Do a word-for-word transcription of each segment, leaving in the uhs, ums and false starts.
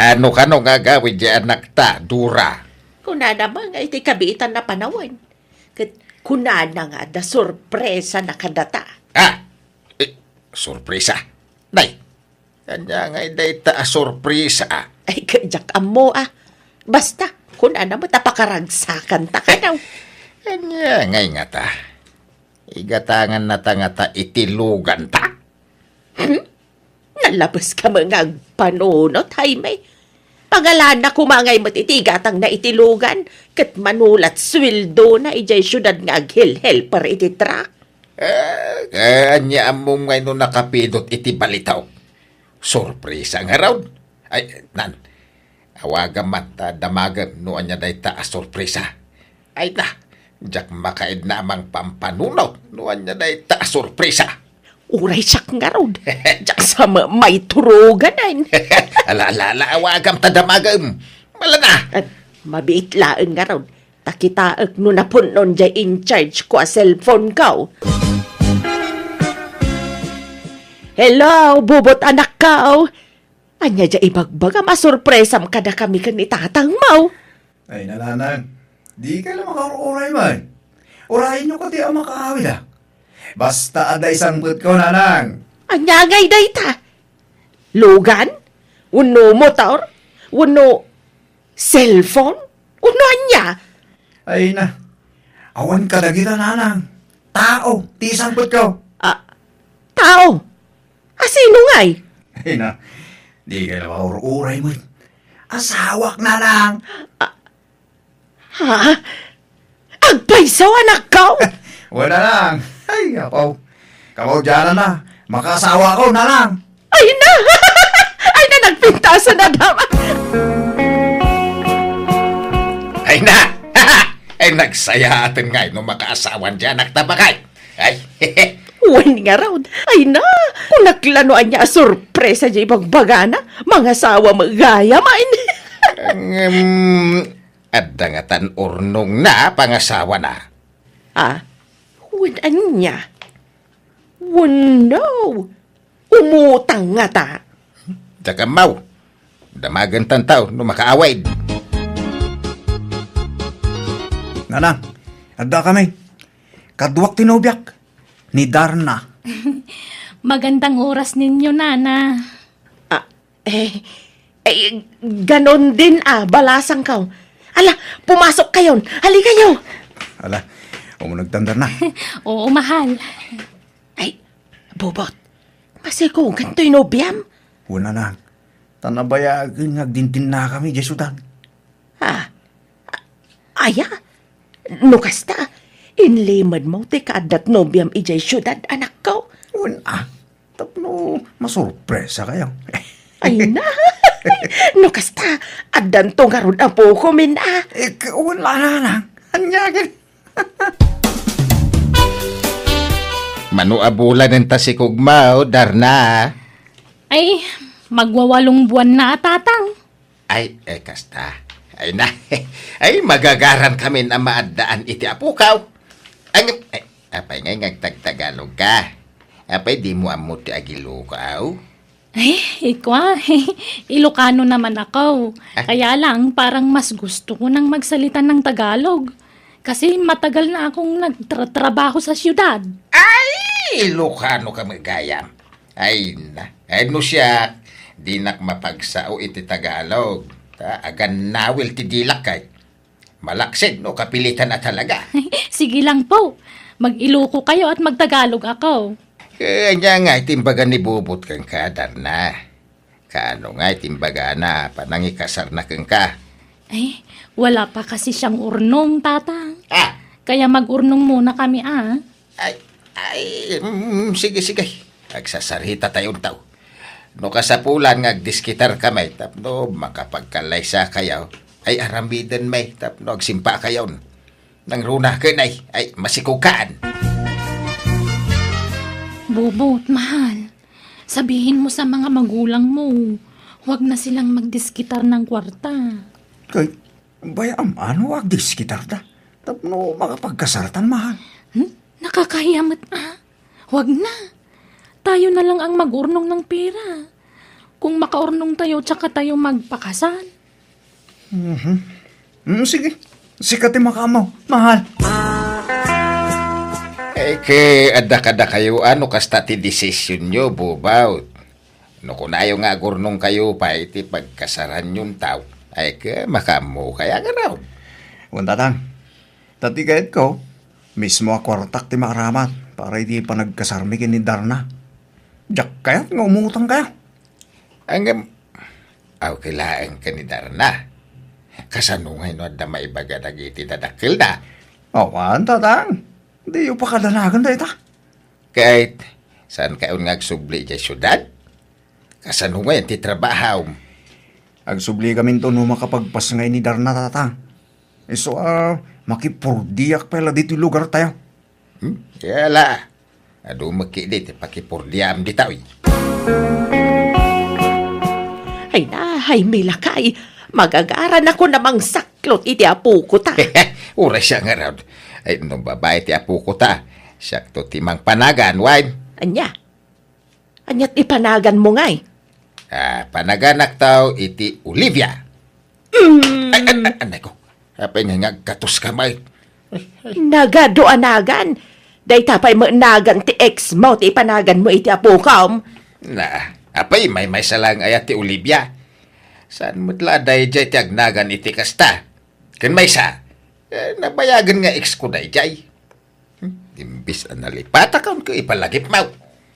Ano kano nga agawid diay anakta, Dora? Kunana man nga iti kabiitan a panawen. Ket kunana nga adda sorpresana kadata. Ah! Eh, sorpresa? Nay, ania ngay dayta a sorpresa, a? Ay, ket diak ammo, a. Basta, kunana met a pakaragsakanta kano. Ania ngay ngata? Igatangannata ngata iti luganta? Hmm? Nalabeska met nga agpanunot, Jaime. Pangalana koma ngay met iti igatangna iti lugan, ket manulat sueldona idiay siudad nga aghelhelper iti truck. Eh, eh, ania ammom ngay no nakapidot iti balitaw? Sorpresa ngarud. Ay, nan, awagam man ta damagem no ania dayta a sorpresa. Ay na, diak makaidna a mangpampanunot no ania dayta a sorpresa. Uray siak ngarud, diak sa ma-, maituruganan. Ala, ala, ala, awagam ta damagem. Malana. At mabiit laeng ngarud, ta kitaek no napun-on diay in charge ko a cellphone ko. Hello, bubot anak ko. Ania diay ibagbagam a sorpresam kadakami ken ni tatangmo? Ay, nanang, dika la makaur-uray man. Urayenyo kadi a makaawid, a. Basta adda isangpetko, nanang. Ania ngay dayta? Lugan? Wenno motor? Wenno cellphone? Wenno ania? Ay na, awan kadagita, nanang. Tao ti isangpetko. Ah, tao? A sino ngay? Ay na, dika la makaur-uray met. Asawak, nanang. Ah, ha? Agpayso, anak ko? Wen, nanang. Ay, apo. Kamaudiananna, makaasawa ko, nanang. Ay na! Ay na, nagpintasan na daman. Ay na! Ay, nagsayaaten ngay no makaasawan diay anakta, bakay. Ay, wen ngarud. Ay na! Kunak la no ania a sorpresa diay ibagbagana. Mangasawa met gayam, ay. Ngem, adda ngatan urnongna a pangasawana. Ah? Wen ania? Wenno, umutang ngata? Diak ammo. Damagentan ta no makaawid. Nanang, addakami. Kaduak ti nobiak, ni Darna. Magandang oras ninyo, Nana. Ah, eh, eh, ganon din, a, balasangko. Ala, pumasok kayon. Halikayo. Ala, umunegtan, Darna. Oo, mahal. Ay, Bobot, masikugan toy nobiam? Wen, nanang. Ta nabayagen nga agdindinnakami idiay siudad. Ah, a-, aya? No kasta, inlimedmo ti kaaddat nobiam idiay siudad, anakko? Wen, a. Tapno masorpresakayo. Ay na! No kasta, addanto ngarud a pukomin, a. Eh, k-, wen la, nanang. Ania ket? Mano a bulan enta sikugmo, Darna? Ay, magwawalong buwan na a, Tatang. Ay, eh, kasta. Ay na. Ay, magagarankamin a maaddaan iti apokaw. Ang, ay, apay ngay nga agtagtagalogka? Apay dimo ammo ti agilokaw? Ay, ikwa, Ilocano naman ako. Ah? Kaya lang, parang mas gusto ko nang magsalita ng Tagalog. Kasi matagal na akong nagtratrabaho sa siyudad. Ay, Ilocano ka met gayam. Ay na. Ay, no siak, dinak mapagsao iti Tagalog. Ta, agannawil ti dilak kay. Malaksid no kapilitan a talaga. Sige lang po. Mag-Iloko kayo at magtagalog ako. Eh, ania nga iti imbaga ni Bobot kenka, Darna? Kaano nga iti imbagana, panangikasarna kenka? Ay, wala pa kasi siyang urnong, Tatang. Ah! Kaya mag-urnong muna kami, ah. Ay, ay, mm, sige, sige. Agsasarita tayo, taw. No kasapulan nga agdiskitar kami, tapno makapagkalaysa kayo, ay aramiden may, tapno agsimpa kayon. Nangruna ken ay, ay masikugkaan. Bobot, mahal. Sabihin mo sa mga magulang mo, huwag na silang magdiskitar ng kwarta. Kay, bay-am, ano agdiskitar da? Tapno makapagkasartan, mahal. Hmm? Nakakahiya met, ah. Huwag na. Tayo na lang ang mag-urnong ng pera. Kung makaurnong tayo, tsaka tayo magpakasal. Mhm. Mm, sige. Sika ti makaammo, mahal. Ay, ke, adda kadakayo, ano kasta ti desisyonyo, bubaw? No kunayo nga agurnong kayo pay iti pagkasaranyon taw, ay, ke, makaammo kaya nga raw? Wen, tatang. Ta ti kayatko, mismo a kuartak ti maaramat para iti panagkasarmi ken ni Darna. Diak kayat nga umutang kayo. Ngem, aw, kailaen ka ni Darna. Kasano ngay no adda maibaga dagiti dadakkelda? Awan, tatang. Diyo pakadanagan dayta. Ket, saan kayon nga agsubli idiay siudad? Kasano ngay ti trabahom? Agsubli kaminto no makapagpas ngay ni Darna, tatang. Isu a, makipurdiak pay la ditoy lugar tayo. Hmm? Kaya la, adu met ketdi ti pakipurdiam ditoy. Ay na, ay milakay, magagaran ako na mangsaklot iti apoko ta. Uray siya nga raw. Ay, no babae ti apoko ta, siak to ti mangpanagan, wen? Ania? Ania ti panaganmo ngay? Ah, panaganak taw iti Olivia. Mm. Ay, ay, ay, anay ko. Apay nga nga agkatos ka, may? Nagadu a nagan. Dayta pay met nagan ti ex mo ti ipanaganmo iti apokom. Na, apay maymaysa lang aya ti Olivia? Saan met la daydiay ti agnagan iti kasta? Ken maysa, eh, nabayagen nga ex ko daydiay. Hmm, imbis a nalipatakaon ko ipalagipmaw.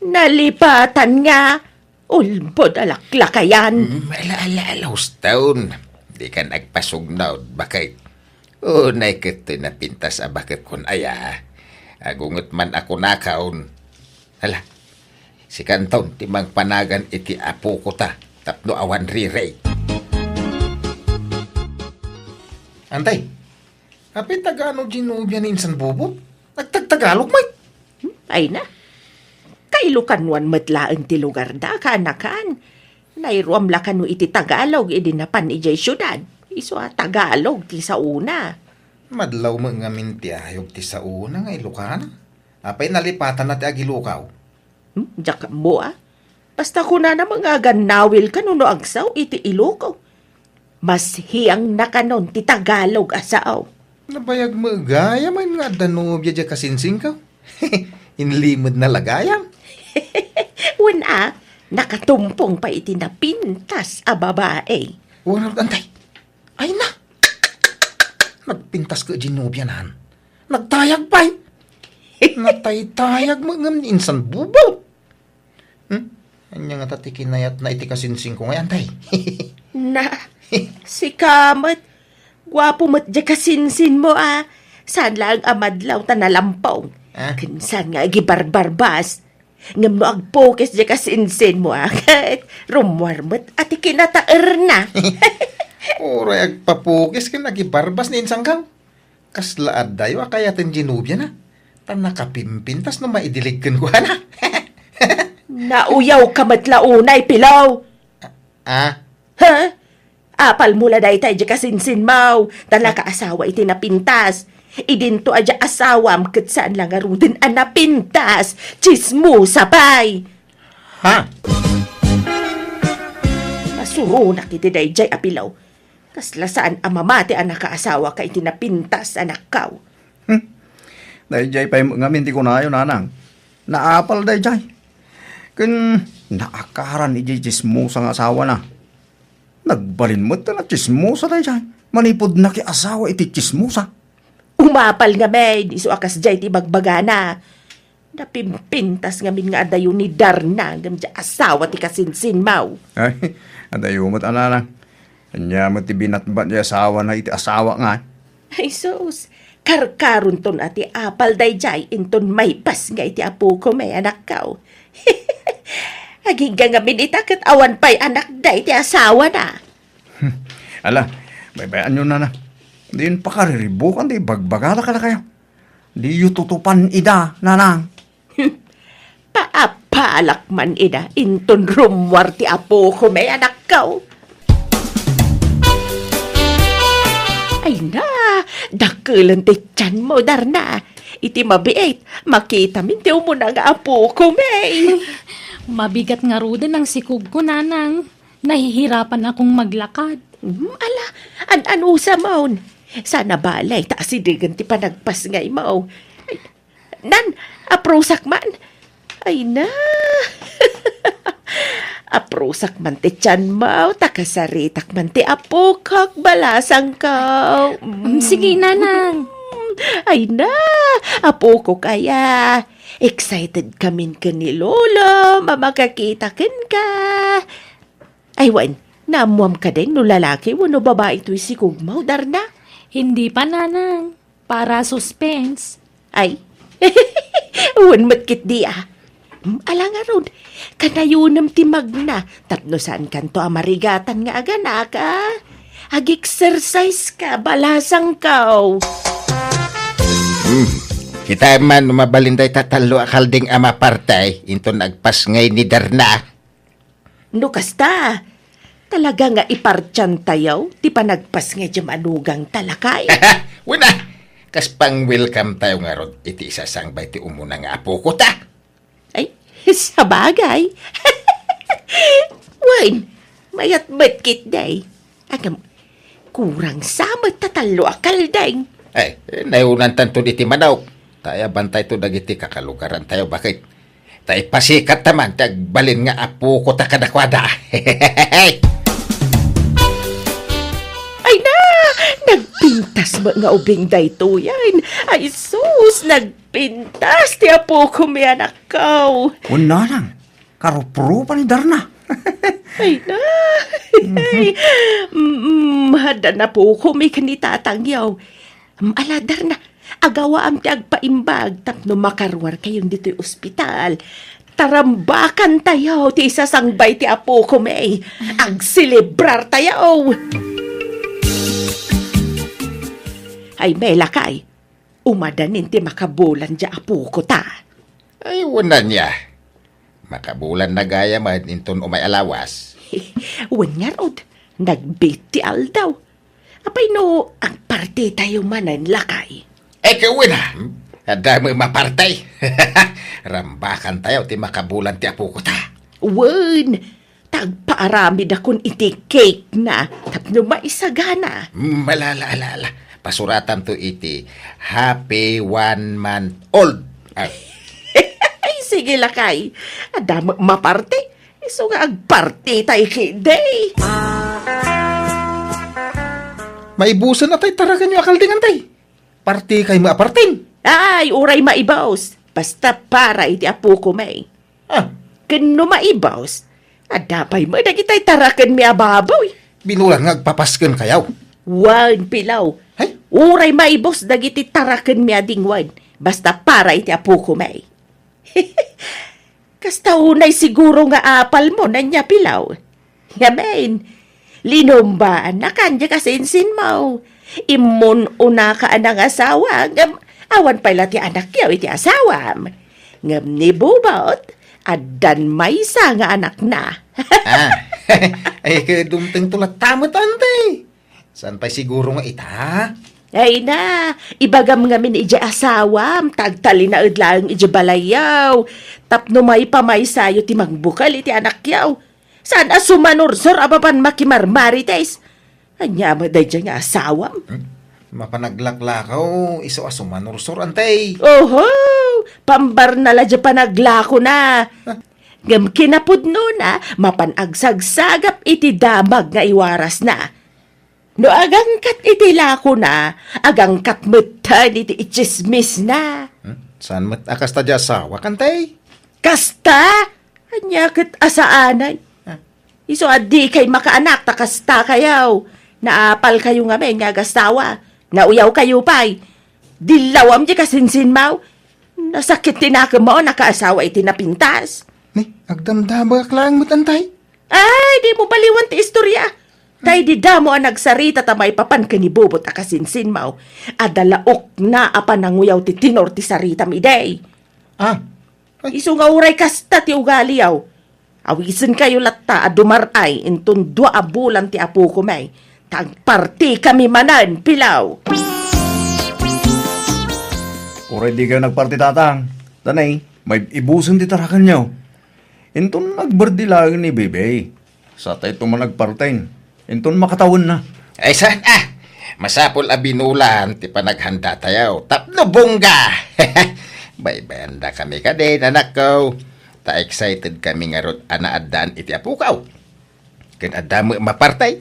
Nalipatan nga? Ulbod a laklakayan. Hmm, ala, ala, ala, hustaon. Di ka nagpasugnod, baket. Unay ket toy napintas a baket kon aya. Agunget man a kunakaon. Ala, sikanton ti mangpanagan iti apoko ta tapno awan rirey. Antay, apay Tagalog ti nobia ni Insan Bubo? Nagtagtagalog met. Hmm, ay na. Kailokanuan met laeng ti lugarda, kaanakan. Nairuam la kano iti Tagalog idi napan idiay siudad. Isu a Tagalog ti saona. Madlaw met ngamin ti ayog ti saona nga Ilokana. Apay nalipatanna ti agilokaw? Hmm, diak ammo a. Basta kunana met nga agannawil kano no agsaw iti Iloko. Mas hiangna kanon ti Tagalog a sao. Nabayag met gayam nga adda nobia diay kasinsingko. Inlimedna la gayam. Wen a, nakatumpong pay iti napintas a babae. Wen, antay. Ay na! Nagpintas ket diay nobianan. Nagtayag pay. Nataytayag met ngem ni Insan Bubo. Hmm? Ania ngata ti kinayatna iti kasinsingko ngay, antay? Na, sika met. Guapo met diay kasinsinmo a. Saan laeng a madlaw ta nalampong. Ah? Ken saan nga agibarbarbas. Ngem no agpukis diay kasinsinmo a, ket rummuar met a ti kinataerna. Uray agpapukis ken agibarbas ni insangko. Kasla addayo a kayaten diay nobiana. Ta nakapimpintas no maidilig kenkuana. Nauyawka met la unay, Pilaw. Ah? Ha? Apalmo la dayta idiay kasinsinmo, ta nakaasawa iti napintas. Idinto a diay asawam ket saan la ngaruden a napintas. Tsismosa pay. Ha? Masuronak iti daydiay a Pilaw. Kasla saan a mamati a nakaasawaka iti napintas, anakko. Hmm. Daydiay pay met ngamin ti kunayo, nanang. Naapal daydiay. Ken naakaran idiay tsismosa nga asawana. Nagbalin met ta natsismosa daydiay. Manipud nakiasawa iti tsismosa. Umapal ngamin, isu a kasdiay ti ibagbagana. Napimpintas ngamin nga adayo ni Darna ngem diay asawa ti kasinsinmo. Ay, adayo met, anana. Ania met ti binatbat ti asawana iti asawa ngay? Ay, sus, karkaronton a ti apal daydiay inton maipas nga iti apoko met, anakko. Agingga ngamin ita ket awan pay anakda iti asawana. Hmm. Ala, baybay-anyo, nana. Diyon pakariribukan ti ibagbagada kadakayo. Diyo tutupan ida, nanang. Paapalak man ida, inton rummuar ti apoko met, anakko. Ay na, dakkelen ti tianmo, Darna. Iti mabiit, makitamin ti umuna nga apoko met. Mabigat ngaruden a sikogko, nanang. Nahihirapan akong maglakad. Hmm, ala, an-anusa maon. Sana balay, ta asidegen ti panagpasngaymo. Ay, nan, aprusak man. Ay na. Aprusak man ti tianmo, ta kasaritak man ti apokok, balasangko. Mm, sige, Nanang. Ay na, apokok aya. Excited kamin ken ni Lolo, a makakita kenka. Ay, wen, naammuam kadi no lalaki wenno babai toy sikogmo, Darna? Hindi pa, Nanang. Para suspense. Ay, wen met ketdi, a. Hmm, ala ngarud, kanayonem ti magna, tapno saankanto a marigatan nga aganak, a. Ag-exercise ka, balasangko. Hmm. Kitaem man no mabalin dayta tallo a kalding a mapartay, inton agpasngay ni Darna. No kasta, talaga nga ipartiantayo ti panagpasngay diay manugangta, lakay. Wen a, kas pang-welcome tayo ngarud iti isasangbay ti umuna nga apokota. Ay, sabagay. Wen, mayat met ketdi. Agam, kurang sa met ta tallo a kalding. Ay, eh, naunantanto iti manok. Ta ayabantayto dagiti kakalugarantayo, baket. Ta ipasikatta man ti agbalin nga apokota kadakuada. Ay na! Nagpintas met nga ubing daytoyen. Ay sus, nagpintas ti apokon, anakko. Wen, Nanang, karuprupa ni Darna. Ay na! Mm, adda napokomi ken ni tatangyo. Mm, ala, Darna, agawaam ti agpaimbag tapno makaruarkayon ditoy ospital. Ta rambakantayo ti isasangbay ti apokomi. Agselebrartayo. Ay, lakay, umadanin ti makabulan diay apokota. Ay, wen ania. Makabulanna gayam inton umay a lawas. Wen ngarud, nagbiit ti aldaw. Apay no agpartitayo manen, lakay? Ay, wen a. Adda met maparti. Rambakantayo ti makabulan ti apokota. Wen, ta agpaaramidakon iti cake na tapno maisagana. Mm, ala, ala, ala, ala. Pasuratanto iti happy one month old. Ah. Ay, sige, lakay. Adda met maparti. Isu nga agpartitayo ketdi. Maibusen a tay tarakenyo a kalding, tay. Partikay met a partin. Ay, uray maibus. Basta para iti apokomi. Ah. Ken no maibus, adda pay met dagitay tarakenmi a baboy. Binulan nga agpapaskenkayo. Wen, Pilaw. Ay? Uray maibus dagiti tarakenmi a dingwen. Basta para iti apokomi. Kasta unay siguro nga apalmo, ania, Pilaw? Ngamin, linumbaannakan diay kasinsinmo. Immun-unaka a nangasawa, ngem awan pay la ti anakyo iti asawam. Ngem ni Bubot, addan maysa nga anakna. Ah, ay, ket dumtengto latta met, anti. Saan pay siguro nga ita? Ay na, ibagam ngamin idiay asawam, ta agtalinaed laeng idiay balayyo. Tapno maipamaysayo ti mangbukel iti anakyo. Saan a sumanursor a mapan makimarmarites? Ania met daydiay nga asawam? Hmm? Mapan aglaklakaw, isu a sumanursor, anti. Oho! Pambarna la diay panaglakona. Ah. Ngem kinapudnona, mapan agsagsagap iti damag nga iwarasna. No agangkat iti lakona, agangkat metten iti itsismisna. Hmm? Saan met a kasta diay asawak, anti? Kasta? Ania ket a saanen? Ah. Isu a dikay makaanak ta kastakayo. Naapalkayo ngamin nga agasawa. Nauyawkayo pay. Dillawam diay kasinsinmo. Nasakit ti nakemmo a nakaasawa iti napintas. Ni, agdamdamagak laeng met, anti. Ay, dimo baliwan ti istoria. Tay di damo a nagsarita ta maipapan ken ni Bubot a kasinsinmo. Adda la ukna a pananguyaw ti tenor ti saritam idi. Ah. Ay. Isu nga uray kasta ti ugaliyo. Awisenkayo latta a dumar-ay inton dua a bulan ti apokomi, ta agpartikami manen, Pilaw. Uray dikayo nagparti, Tatang. Danay, maibusen ti tarakenyo. Inton nag-birthday laeng ni Bebe. Satayto man agparten. Inton makatawenna. Ay, saan a? Masapul a binulan ti panaghanda tayo. Tapno bongga! Baybayanda kami kadin, anakko. Ta excited kami ngarud a naaddaan iti apokaw. Ken adda met mapartay.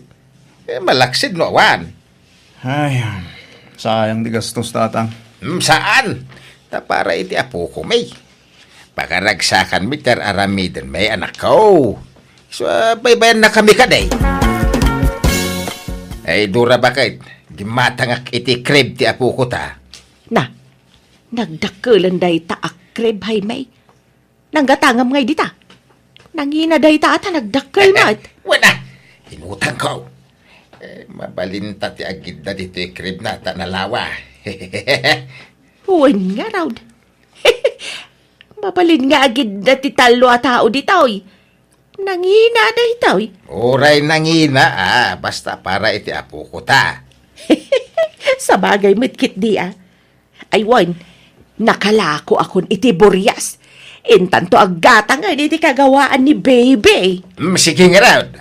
Eh, malaksid no awan. Ay, sayang ti gastos, Tatang. Hmm, saan? Ta para iti apoko, may. Pakaragsakan mi ti ar-aramiden, may anakko. So, ah, baybayan na kami kadin. Ay, Dora, bakit? Gimatangak iti crib ti apoko ta. Na, nagdakkelan dayta a crib, hay, may. Nanggatangam ngay dita. Nangina dayta a ta nagdakkel met. Wala. Inutangko. Eh, mabalinta ti agidda ditoy crib na ta nalawa. Wen ngarud. Mabalin nga agidda ti tallo a tao ditoy. Nangina daytoy. Uray nangina, ah, basta para iti apoko ta. Sabagay met ketdi, ah. Ay, wen, nakalako akon iti burias. Intanto aggatangen iti kagawaan ni Baby. Mm, sige ngarud.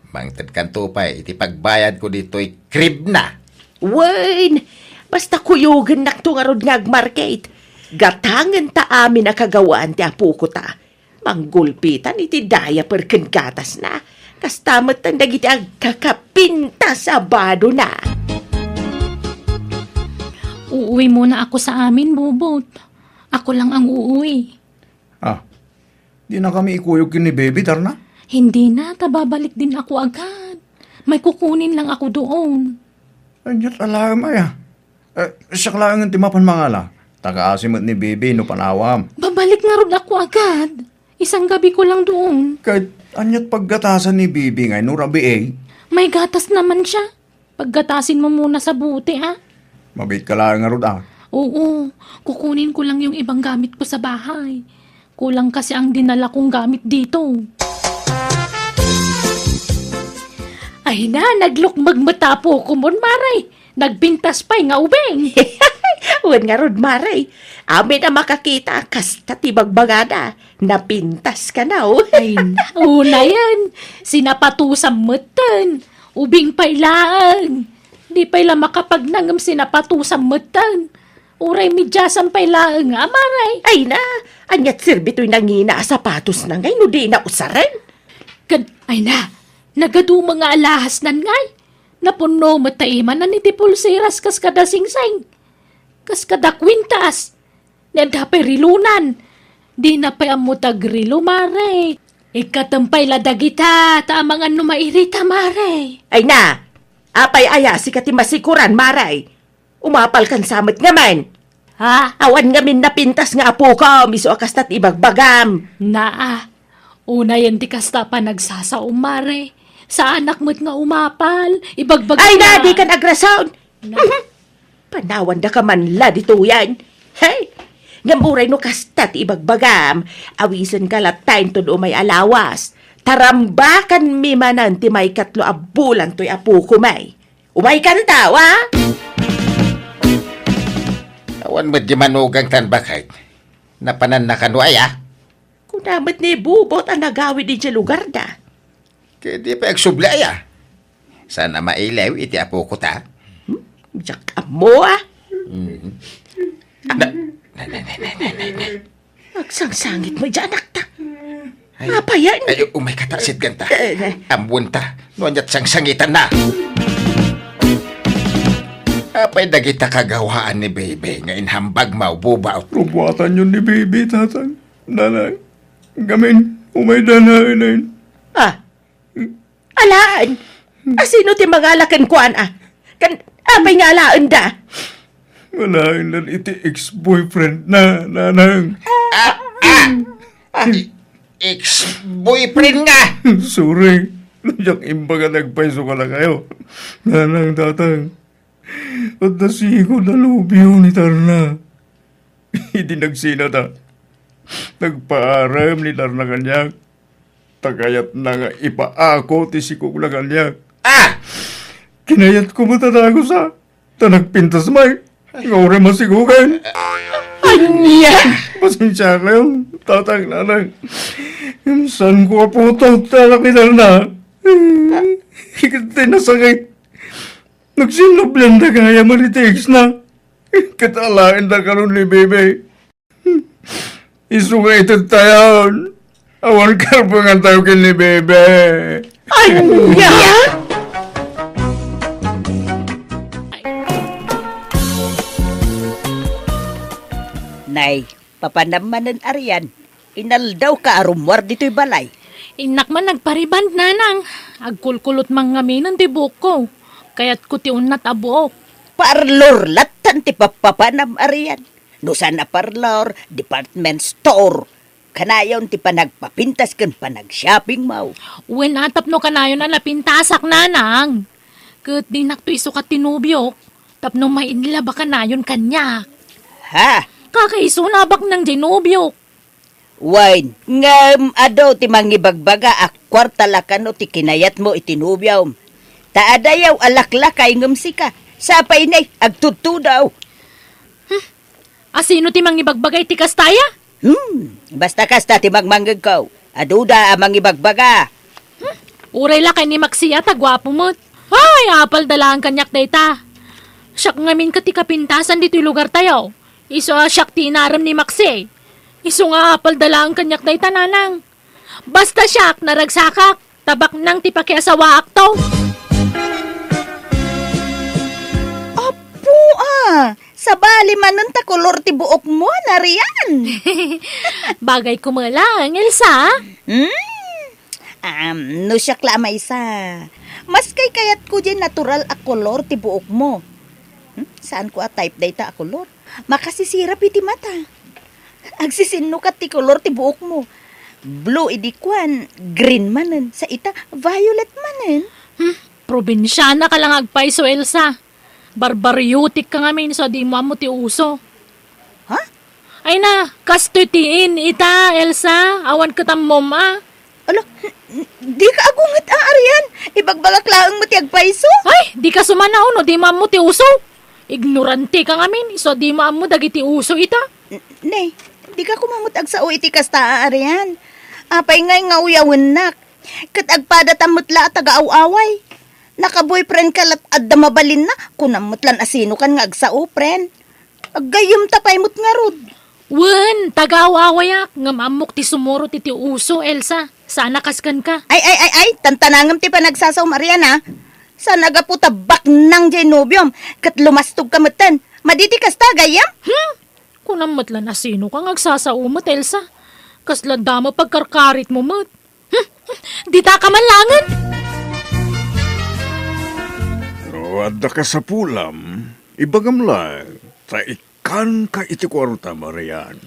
Mangtedkanto pay iti pagbayadko ditoy crib na. Wen, basta kuyogennakto ngarud nga agmarket. Gatangen ta amin a kagawaan ti apoko ta. Manggulpitan iti diaper ken gatasna. Kasta metten dagiti agkakapintas a badona. Uuwi muna ako sa amin, Bubot. Ako lang ang uuwi. Ah, di na kami ikuyog ken ni Baby, Darna? Hindi na, ta babalik din ako agad. May kukunin lang ako doon. Ania't alaem aya? Eh, siak laengen ti mapan mangala. Tagaasi met ni Baby no panawam. Babalik ngarud ako agad. Isang gabi ko lang doon. Ket ania't paggatasan ni Baby ngay no rabii? May gatas naman siya. Paggatasin mo muna sa bote, ha? Mabiit ka laeng ngarud, ah. Oo, kukunin ko lang yung ibang gamit ko sa bahay. Kulang kasi ang dinala kong gamit dito. Ay na, naglukmeg met a apokon, Mare. Nagpintas pay nga ubing. Wen ngarud, Mare. Amin a makakita, kasta ti bagbagada. Napintas kano. Ay, unayen. Sinapatusam metten. Ubing pay laeng. Di pay la makapagnangem sinapatusam metten. Uray mediasam pay laeng, a, Mare. Ay na, ania't serbi toy nangina a sapatosna ngay no dina usaren? Ket, ay na, nagaduma nga alahasnan ngay. Napunno met ta imanan iti pulseras kas kada singsing. Kas kada kwintas. Ni adda pay relonan. Dina pay ammo ti agrelo, Mare. Ikkatem pay la dagita, ta amangan no mairita, Mare. Ay na, apay aya sika ti masikoran, Mare? Umapalkan sa met ngamin. Ha? Awan ngamin napintas nga apokom, isu a kasta ti ibagbagam. Naa, unayen ti kasta a panagsasaom, Mare. Saanak met nga umapal, ibagbagam. Ay na, dikan agrason. Na. Panawandaka man la ditoyen. Hey! Ngem uray no kasta ti ibagbagam, awisenka latta inton umay a lawas. Tarambakanmi manen ti maikatlo a bulan toy apokom, ay. Umaykan ta, wa? Awan met di manugang tan bakay. Napananna kano aya? Kuna met ni Bubot a nagawid idiay lugarda. Ket di pay agsubli aya? Saan a mailew iti apoko ta? Hmm? Diak ammo, ah. Mm. Na, na, na. Agsangsangit met diay anakta. Ay, apayan? Ay, umay kata, sitgan ta. Eh, eh. Ammoen ta, no ania't sangsangitanna. Apay dagita kagawaan ni Baby nga inhambag mo, Bubot? Rubuatanyo ni Baby, Tatang. Nanang, ngamin, umayda laeng. Ah, alaen? Asino ti mangala kenkuana? Ken apay nga alaenda? Alaen iti ex-boyfriend na, Nanang. Ah, ah! Ah, ex-boyfriend nga! Sorry. Diak imbaga nagpayso kadakayo. Nanang, Tatang. Adda sigud a lubyo ni Tarna. Idi nagsinata, nagpaarem ni Tarna kaniak. Ta kayatna nga ipaako ti sikog na kaniak. Ah! Kinayatko met a dagusa, ta nagpintas met nga uray masigogan. Ania? Pasensiakayo, Tatang, Nanang. Saanko a putot ti anak ni Tarna. Ket ti nasakit, nagsinnublenda gayam iti ex na. Ket alaenda karon ni Bebe. Isu nga ited tayon. Awan karbengan tayo ken ni Bebe. Ania? Nay, papanam manen Arian. Inaldaw ka a rummuar ditoy balay. Innak man nagpariband, nanang. Agkulkulot man ngaminen ti buokko. Kayatko ti unnat a buok. Parlor lattan ti pappapanam, Arian. No saan a parlor, department store. Kanayon ti panagpapintas ken panagshopping mo. Wen a tapno kanayon a napintasak, nanang. Ket dinakto isukat ti nobiok. Tapno mainlaba kanayon kaniak. Ha? Kakaisuna a baknang diay nobiok. Wen, ngem adu ti mangibagbaga a kuarta la kano ti kinayatmo iti nobiom. Ta adayaw a laklakay ngem sika, sapay nay agtudtudaw. Hmm? Asino ti mangibagbaga iti kasta aya? Hmm, basta kasta ti mangmangngegko. Aduda a mangibagbaga. Hmm? Uray lakay ni Maxi a ta guapo met. Ay, apalda laeng kaniak dayta. Siak ngamin ket ti kapintasan ditoy lugartayo. Isu a siak ti inarem ni Maxi. Isu nga apalda laeng kaniak dayta, nanang. Basta siak, naragsakak, ta baknang ti pakiasawaakto. Apo, a, sabali manen ta kolor ti buokmo, Narian. Bagay ko met laeng, Elsa. Hmm? Am, no siak la a maysa, maskay kayatko diay natural a kolor ti buokmo. Hmm? Saanko a type dayta a kolor. Makasisirap iti mata. Agsisinnukat ti kolor ti buokmo. Blue idi kuan, green manen, sa ita, violet manen. Hmm, probinsiana ka la nga agpayso, Elsa. Barbariotic ka ngamin, so dimo ammo ti uso. Ha? Ay na, kastoy ti in ita, Elsa. Awan ket ammom a. Ala, di ka agunget a, Arian. Ibagbagak laeng met ti agpayso. Ay, di ka sumanao no dimo ammo ti uso. Ignorante ka ngamin, so dimo ammo dagiti uso ita. N-, ne, di ka koma met agsao iti kasta a, Arian. Apay ngay nga uyawennak? Ket agpadatam met la a taga-aw-away. Naka-boyfriend ka lat adda mabalinna, kunam met lan asinokan nga agsao, friend. Aggayyemta pay met ngarud. Wen, taga-aw-awayak, ngem ammok ti sumurot iti uso, Elsa. Saan a kas kenka. Ay, ay, ay, ay, tantanangem ti panagsasaom, Arian, a. Saan a gapu ta baknang diay nobiom, ket lumastog ka metten. Madi ti kasta, gayyem? Hmm? Kunam met lan asinoka nga agsasao met, Elsa. Kasla damo pagkarkaritmo met. Hmm? Dita ka man laengen. No adda kasapulam, ibagam laeng, ta ikkanka iti kuarta, Marian.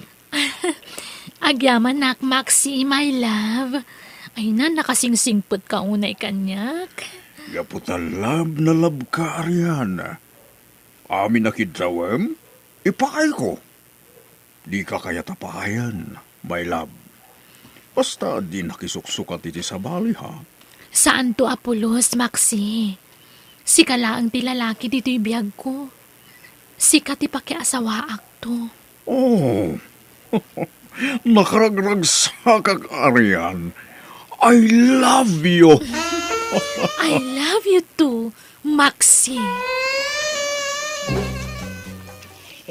Agyamanak, Maxi, my love. Ay na, nakasingsingpet ka unay kaniak. Gapu ta love na love ka, Arian. Amin a kiddawem, ipakayko. Dika kayat a pakayen, my love. Basta di nakisuksukat iti sabali, ha? Saanto a pulos, Maxi. Sika laeng ti lalaki ditoy biagko. Sika ti pakiasawaakto. Oh, nakaragragsakak, Arian. I love you. I love you too, Maxi.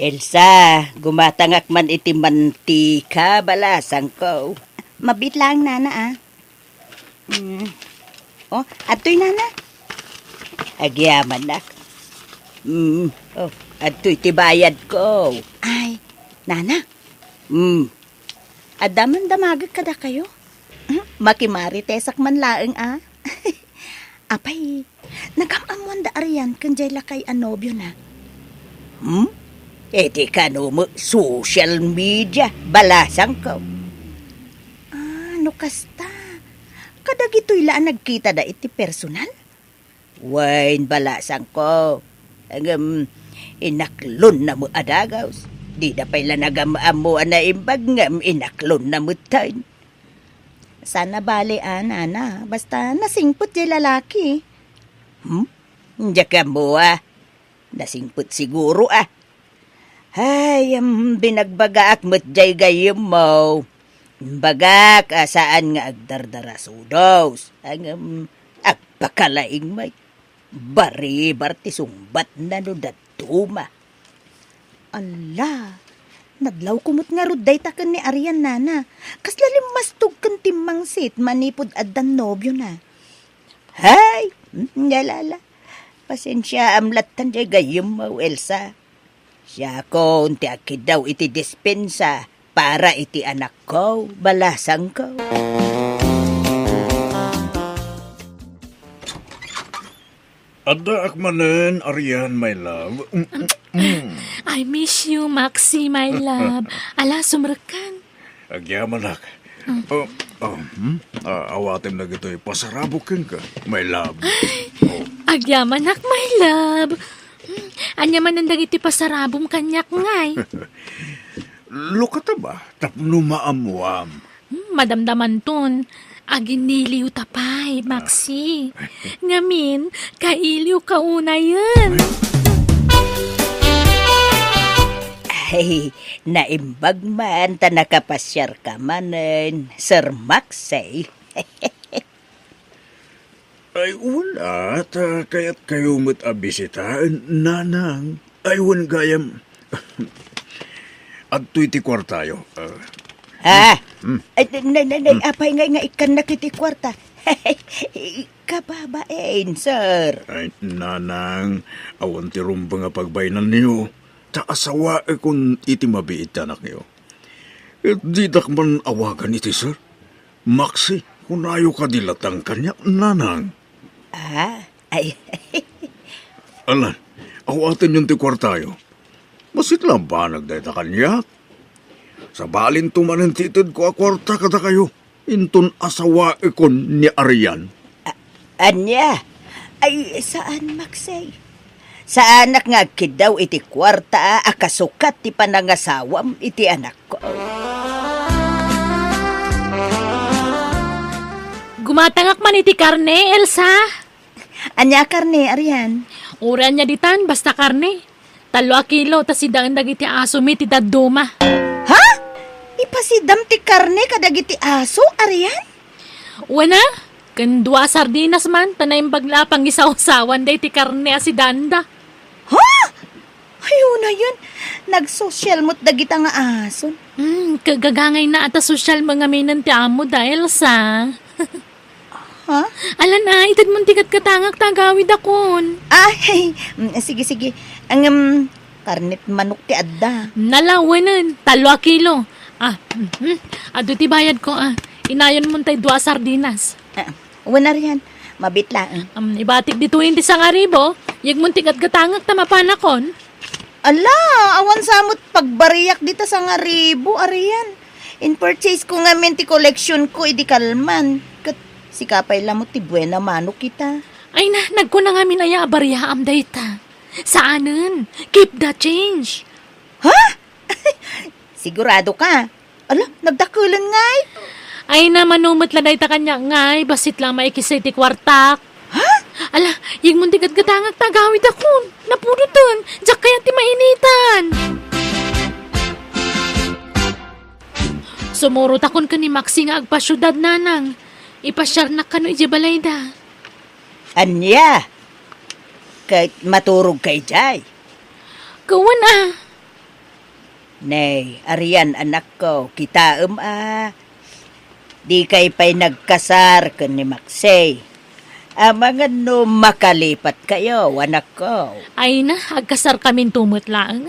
Elsa, gumatangak man iti mantika, balasangko. Mabiit laeng, nana, a. Mm. Oh, adtoy, nana. Agyamanak. Mm. Oh, adtoy ti bayadko. Ay, nana. Mm. Adda man damagek kadakayo? Hmm? Makimaritesak man laeng, a. Apay, nagam-ammoan da Arian ken jay lakay a nobiona? Hmm? Iti kano met social media, balasangko. Ah, no kasta, kadagitoy la a nagkitada iti personal? Wen, balasangko. Ngem, inaklonna met a dagus. Dida pay la nagam-ammo a naimbag ngem inaklonna metten. Saan a bale a, nana. Basta nasingpet jay lalaki. Hmm? Diak ammo a. Nasingpet siguro a. Ay, em, binagbagaak met jay gayyemmo. Imbagak a saan nga agdardarasudos. Ngem, Pakalaing met, baribar ti sungbatna no dadduma. Alla, nadlawko met ngarud dayta ken ni Arian, nana. Kasla limmastog ken timmangsit manipud addan nobiona. Hay, nalala. Pasensiaam lattan diay gayyemmo, Elsa. Siakon ti agkiddaw iti dispensa para iti anakko, balasangko. Addaak manen, Arian, my love. Mm, mm, mm. I miss you, Maxi, my love. Ala, sumrekkan. Agyamanak. Mm. Oh, oh, hmm? Ah, awatem dagitoy pasarabok kenka, my love. Ay, oh. Agyamanak, my love. Hmm, ania manen dagiti pasarabom kaniak ngay? Lukata ba tapno maammuam? Hmm, madamdamanton. Aginiliw ta pay, Maxi. Ngamin, kailiw ka unayen. Ay, naimbag man ta nakapasiarka manen, Sir Maxi. Ay, wala, ta kayatkayo met a bisitaen, nanang. Ay, wen gayam. Adtoy ti kuartayo. Ah. Ah. Hmm. Ay, nay, nay, nay, nay, hmm, apay ngay nga ikkannak iti kuarta? Kababain, sir. Ay, nanang, awan ti rumbeng a pagbainanyo. Ta asawaekon iti mabiit ti anakyo. Ket didak man awagan iti sir. Maxi, kunayo kadi lattan kaniak, nanang. Ah, ay. Alan, awatenyon ti kuartayo. Bassit la banag dayta kaniak. Sabalinto manen ti itedko a kuarta kadakayo. Inton asawaekon ni Arian. A-, ania? Ay, saan, Maxi. Saanak nga agkiddaw iti kuarta a kasukat ti panangasawam iti anakko. Gumatangak man iti karne, Elsa. Ania karne, Arian? Uray ania ditan, basta karne. Tallo a kilo, ta sidaen dagiti asomi ti dadduma. Ha? Ipasidam ti karne kadagiti aso, Arian? Wen a, ken dua a sardinas man, ta naimbag la a pangisawsawan dayta karne a sidanda. Ha? Ay, unayen, nagsosyal met dagita nga ason. Hmm, kagagangayna a ta sosyal mo ngaminen ti amo da, Elsa. Ha? Alan a, itedmon ti gatgatangak ta agawidakon. Ah, mm, sige, sige. Ngem, karnet manok ti adda. Nalawenen, tallo a kilo. Ah, mhm. Adu ti bayadko, ah. Inayonmon tay dua a sardinas. Ah, wen, Arian, mabit laeng. Um, ibatik ditoyen ti sangaribu, yegmon ti gatgatangak ta mapanakon. Ala, awan sa met pagbariak dita sangaribu, Arian. In-purchase ko ngamin ti koleksyon ko idi kalman. Ket sika pay la met ti buena manok ita. Ay na, nagkuna ngamin aya a bariaam dayta. Saanen, keep the change. Ha? Sigurado ka? Ala, nagdakkelen ngay? Ay na, mano met la dayta kaniak ngay, bassit la maikis iti kuartak. Ha? Ala, yegmon ti gatgatangak ta agawidakon. Napudoten, diak kayat ti mainitan. Sumurotakon ken ni Maxi nga agpasiudad, nanang. Ipasiarnak kano idiay balayda. Ania? Ket maturogka idiay? Wen a. Nay, Arian, anakko, kitaem a. Dikay pay nagkasar ken ni Maxi. Amangan no makalipatkayo, anakko. Ay na, agkasarkaminto met laeng.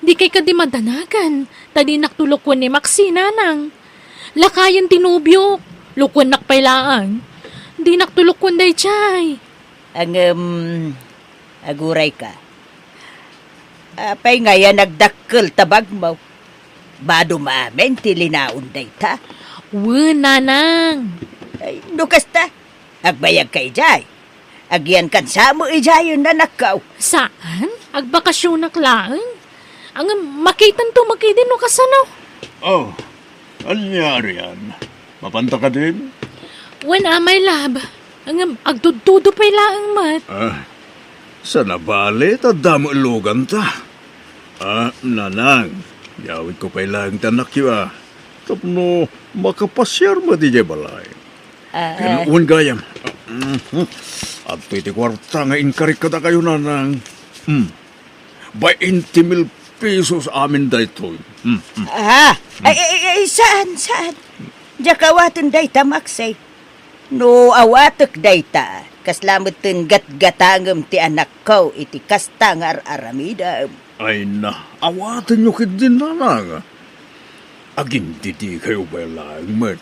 Dikay kadi madanagan, ta dinak tulok ken ni Maxi, nanang. Lakayen ti nobiok, lukuennak pay laeng. Dinak tulok ken daydiay. Ngem, agurayka. Apay ngay a nagdakkel ta bagmo? Badom amin ti linaon dayta. Wen, nanang. Ay, no kasta, agbayagka idiay. Agyankan sa met idiayen, anakko. Saan? Agbakasyonak laeng. Ngem, makitanto met idi no kasano. Oh, ania, Arian? Mapanta kadin? Wen a, my love. Ngem, agtudtudo pay laeng met. Ah, sana bale, ta adda met luganta. Ah, nanang, yawidko pay laeng ti anakyo a. Tapno makapasiar met idiay balay. Ah, ken ah. Wen gayam. Mhm. Adtoy ti kuarta nga inkarik kadakayo, Nanang. Hmm. Bainte mil pesos amin daytoy. Hmm, hmm. Ah, ay, ay, ay, saan, saan? Diak awaten dayta, Maxie. No awatek dayta, kasla metten gatgatangem ti anakko iti kasta nga ar-aramidem. Ay na, awatenyo ketdin, Nanang. Agindidikayo pay laeng met.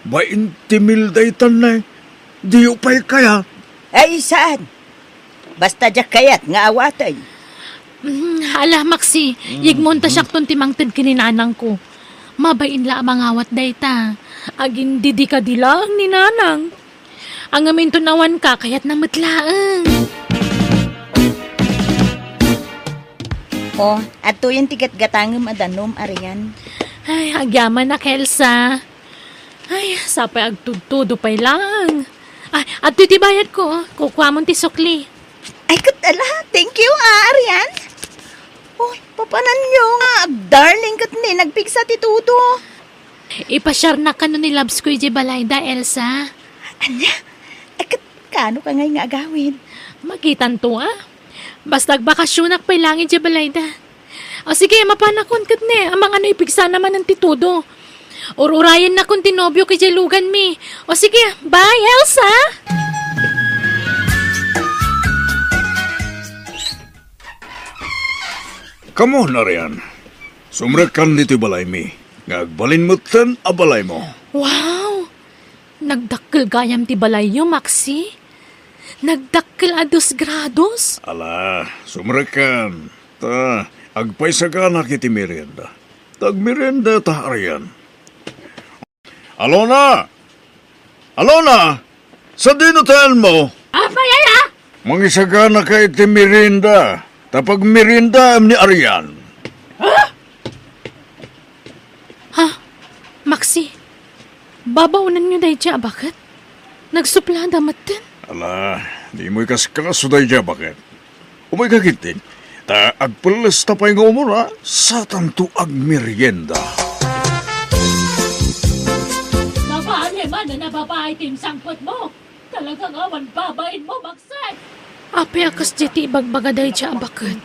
Bainte mil daytan, nay. Diyo pay kayat? Ay, saan? Basta diak kayat nga awaten. Mm, ala, Maxi, yigmonta siakton ti mangted ken ni nanangko. Mabain la a mangawat dayta. Agindidi kadi laeng ni nanang. Ngamin ton awanka, kayatna met laeng. O, adtoyen ti gatgatangem a danum, Arian. Ay, agyamanak, Elsa. Ay, sapay agtudtudo pay laeng. Ay, adtoy ti bayadko. Kukuamon ti sukli. Ay, ket ala, thank you, ah, Arian. Uy, papananyo nga agdarling ket ni nagpigsa ti tudo. Ipasiarnak kano ni Labs ko idiay balayda, Elsa. Ania? Ay, ket kano ka ngay nga agawid? Makitanto, ah. Basta agbakasyonak pay laeng idiay balayda. O sige, mapanakon ket ni, amangan no ipigsana manen ti tudo. Ur-urayennakon ti nobiok idiay luganmi. O sige, bye, Elsa! Come on, Arian. Sumrekkan ditoy balaymi, nga agbalin metten a balaymo. Wow! Nagdakkel gayam ti balayyo, Maxi. Nagdakkel a dos grados. Ala, sumrekkan. Ta, agpaisaganak iti merienda. Ta agmerienda ta, Arian. Alona! Alona! Sadino taenmo? Apay aya? Mangisaganaka iti merienda. Ta pagmeriendaem ni Arian. Ha? Ha? Maxi, babaonenyo daydiay a baket? Nagsuplada metten? Ala, dimo ikaskaso daydiay a baket. Umayka ketdi, ta agpellesta pay nga umuna, satanto agmerienda. Babae manen a babae ti insangpetmo. Talaga nga awan babaenmo, Maxi. Apay a kasdiay ti ibagbaga daydiay a baket?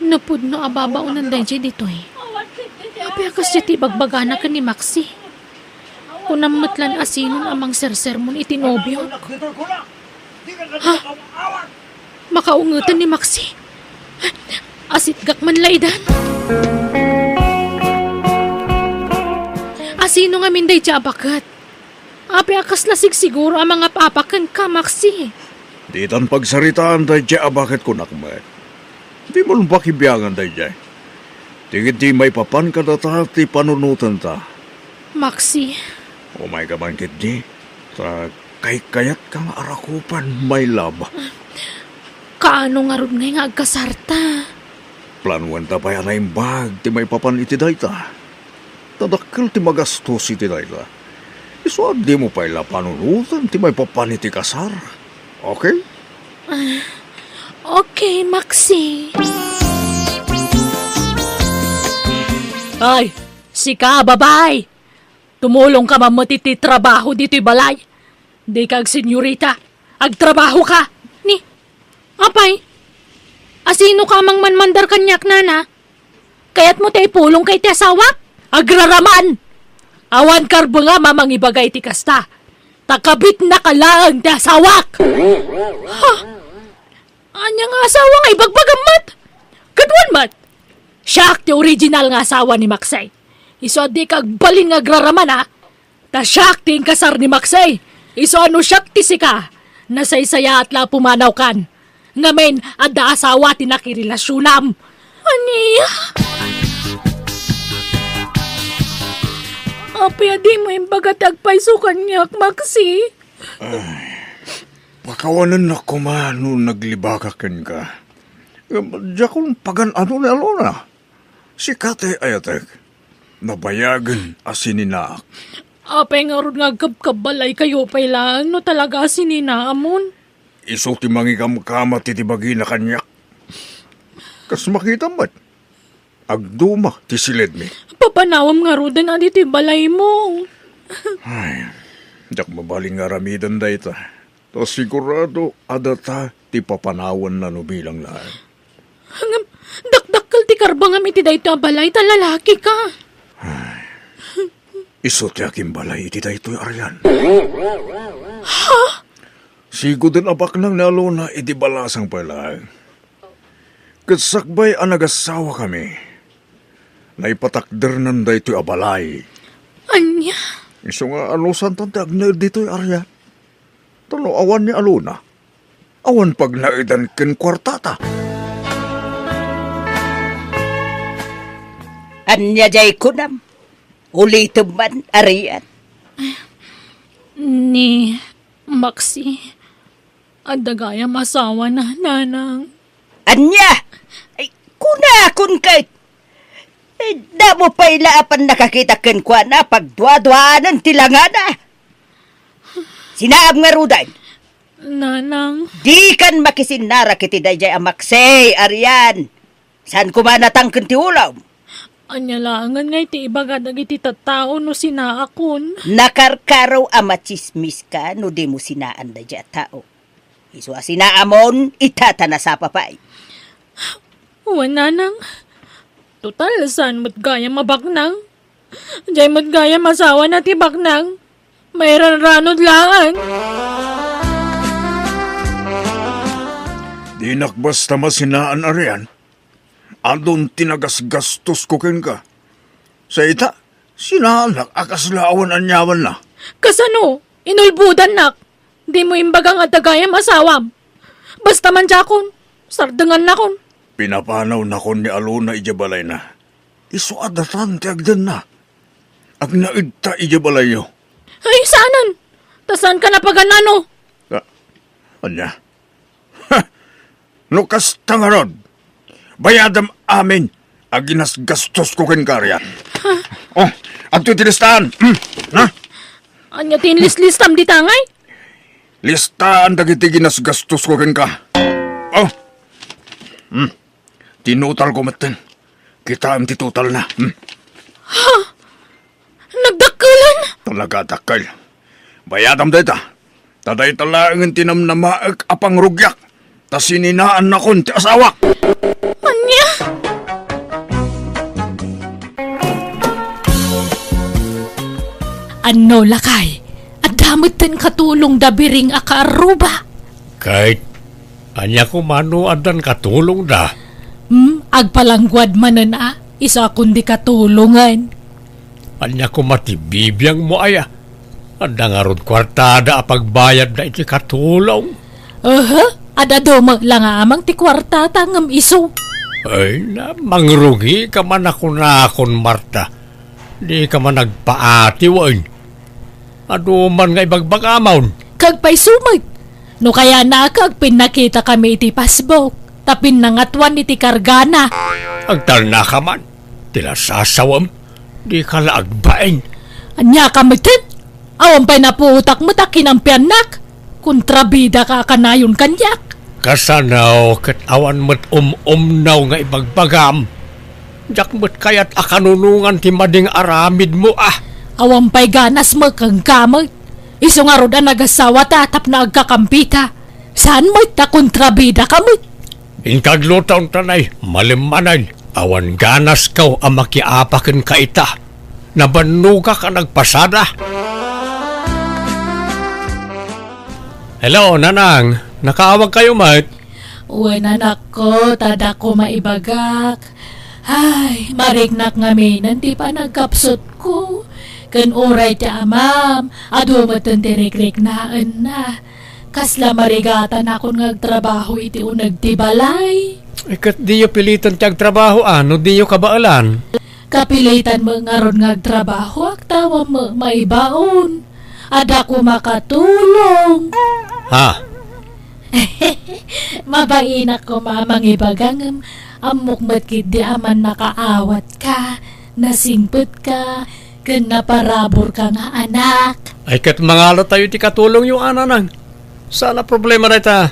No pudno a babaonen daydiay ditoy. Apay a kasdiay ti ibagbagana ken ni Maxi? Kunam met lan a sinon a mangsersermon iti nobiok. Ha? Makaungeten ni Maxi? Asitgak man la idan. A sino ngamin daydiay a baket? Apay a kasla sigsiguro a mangap-apak kenka, Maxi? Ditan pagsaritaan daydiay a baket, kunak met. Dimo pakibiangan daydiay. Ti ketdi maipapan kadata ti panunotenta. Maxi. Umayka man ketdi, ta kaykayatka nga arakupan, my love. Kaano ngarud ngay nga agkasarta? Planoenta pay a naimbag ti maipapan iti dayta. Ta dakkel ti magastos iti dayta. Isu a dimo pay la panunoten ti maipapan iti kasar. Okay? Ah, okay, Maxi. Ay, sika, babae! Tumulongka man met iti trabaho ditoy balay. Dika agsenyorita. Agtrabahoka. Ni, apay, asinoka a mangmanmandar kaniak, nana? Kayatmo ta ipulongka iti asawak? Agraraman! Awan karbengam a mangibaga iti kasta. Ta kabitnaka laeng ti asawak! Ha? Ania nga asawa nga ibagbagam met? Kaduan met! Siak ti original nga asawa ni Maxi. Isu a dika agbalin nga agraraman, a? Ta siak ti inkasar ni Maxi. Isu a no siak ti sika, nasaysayaat la a pumanawkan. Ngamin, adda asawa ti nakirelasionam. Ania? Apay a dimo imbaga ti agpayso kaniak, Maxi? Ay, pakawanennak koma no naglibakak kenka. Ngem diakon pagan-ano ni Alona. Sika ti ayatek. Nabayagen a sininaak. Apay ngarud nga agkabkabbalaykayo pay laeng no talaga a sininaamon? Isu ti mangikamkam iti bagina kaniak. Kas makitam met, agduma ti siledmi. Papanawem ngaruden a ditoy balaymo. Ay, Diak mabalin nga aramiden dayta. Ta sigurado a data ti papanawanna no bilang laeng. Ngem, dakdakkel ti karbengam iti daytoy a balay ta lalakika. Ay, isu ti agimbalay iti daytoy, Arian. Ha? Siguden a baknang ni Alona iti balasang pay laeng. Ket sakbay a nagasawakami, naipatakdernan daytoy a balay. Ania? Isu nga anusantan ti agnaed ditoy, Arian. Ta no awan ni Alona, awan pagnaedan ken kuartata. Ania jay kunam? Ulitem man, Arian. Ni Maxi, adda gayam asawana, Nanang. Ania? Ay, kunakon ket. Ay, damo pay la a pannakakita kenkuana, pagduaduanan ti langana. Sinaam ngaruden. Nanang. Dikan makisinnarek iti dayjay a Maxi, Arian. Saan koma natangken ti ulom? Ania laengen nga iti ibaga dagiti tattao no sinaakon? Nakarkaro a matsismiska no dimo sinaan dayjay a tao. Isu a sinaamon, ita ta nasapa pay. Wen, Nanang. Total, saan met gayam a baknang? Jay met gayam asawana ti baknang. Mairanranod laeng. Dinak basta masinaan, Arian. Adun ti nagasgastosko kenka. Sa ita, sinaanak a kasla awan aniamanna. Kasano? Inulbodannak. Dimo imbaga nga adda gayam asawam. Basta man diakon, sardengannakon. Pinapanawnakon ni Alona idiay balayna. Isu a datan ti agdenna. Agnaedta idiay balayyo. Ay, saanen. Ta saanka napagan-ano? Ah, ania? Ha! No kasta ngarud, bayadam amin a ginasgastosko kenka, Arian. Oh, adtoy ti listaan. Hmm, na? Ania ti inlislistam dita ngay? Listaan dagiti ginasgastosko kenka. Oh. Hmm. Tinutalko metten. Kitaem ti totalna. Hmm. Ha? Nagdakkelan? Talaga dakkel. Bayadam dayta. Ta dayta laengen ti namnamaek a pangrugiak. Ta sininaannakon ti asawak. Ania? Anno, lakay, adda metten katulongda biring a kaarruba. Ket ania koma no addan katulongda? Hmm, agpalangguad manen a, isu a kundi katulongen. Ania koma ti bibiangmo aya? Adda ngarud kuartada a pagbayadda iti katulong? Aha, ad-adu met la nga amang ti kuartata ngem isu. Ay na, mangrugika man a kunakon, Marta. Dika man agpaati wen. Adu man nga ibagbagamon. Kagpayso met. No kayatna a agpinnakitakami iti Facebook, ta pinnangatoan iti kargana. Agtalnaka man. Ti nasasawem, dika la agbain. Ania ka metten? Awan pay napuotak met a kinampiannak. Kontrabidaka a kanayon kaniak. Kasano ket awan met um-umnaw nga ibagbagam? Diak met kayat a kanunongan ti madi nga aramidmo a. Awan pay ganas met kenka met. Isu ngarud a nagasawata tapno agkakampita. Saan met ta kontrabidaka met? Inka agluto, Tanay, malimmanen. Awan ganasko a makiapa kenka ita. Nabannogak a nagpasada. Hello, Nanang. Nakaawagkayo met? Wen, anakko, ta adda koma ibagak. Ay, mariknak ngaminen ti panagkapsutko. Ken uray ti amam, adu metten ti rikriknaenna. Kasla marigatanakon nga agtrabaho iti uneg ti balay. Eh, ket diyo pilitan ti agtrabaho, a, no diyo kabaelan? Kapilitan met ngarud nga agtrabahoak, ta awan met maibaon. Adda koma katulong. Ha? Mabainak koma a mangibaga ngem ammok met ketdi a mannakaawatka, nasingpetka, ken naparaburka nga anak. Ay, ket mangalatayo ti katulongyo, a, Nanang. Saan a problema dayta.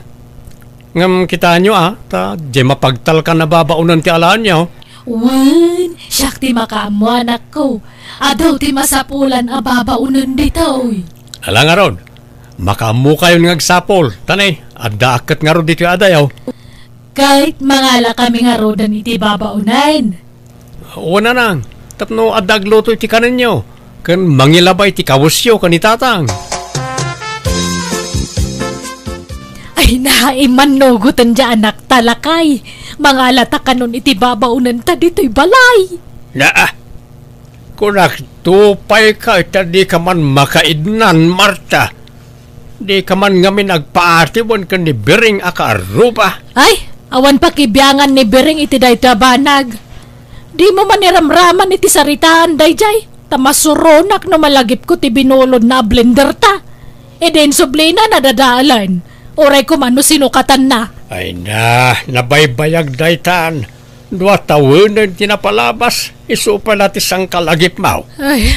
Ngem kitaenyo, a, ta diay mapagtalkan a babaonen ti alaenyo. Wen, siak ti makaammo, anakko. Adu ti masapulan a babaonen ditoy. Ala ngarud, makaammokayon nga agsapul, ta ne, addaak ket ngarud ditoy adayo. Ket mangalakami ngaruden iti babaonen. Wen, nanang, tapno adda agluto iti kanenyo, ken mangilaba iti kawesyo ken ni tatang. Ay, naimannugoten diay anakta, lakay. Mangalata kanon iti babaonenta ditoy balay. Naa, kunak, tupayka ita dika man makaidnan, Marta. Dika man ngamin agpaati wen ken ni Biring a kaarruba. Ay, awan pakibiangan ni Biring iti daytoy a banag. Dimo man iramraman iti saritaan daydiay, ta masuronak no malagipko ti binulodna a blenderta. Idi insublina, nadadalan. Uray koma no sinukatanna. Ay na, nabaybayag daytan. Dua tawenen ti napalabas, isu pay la ti sangkalagipmaw. Ay,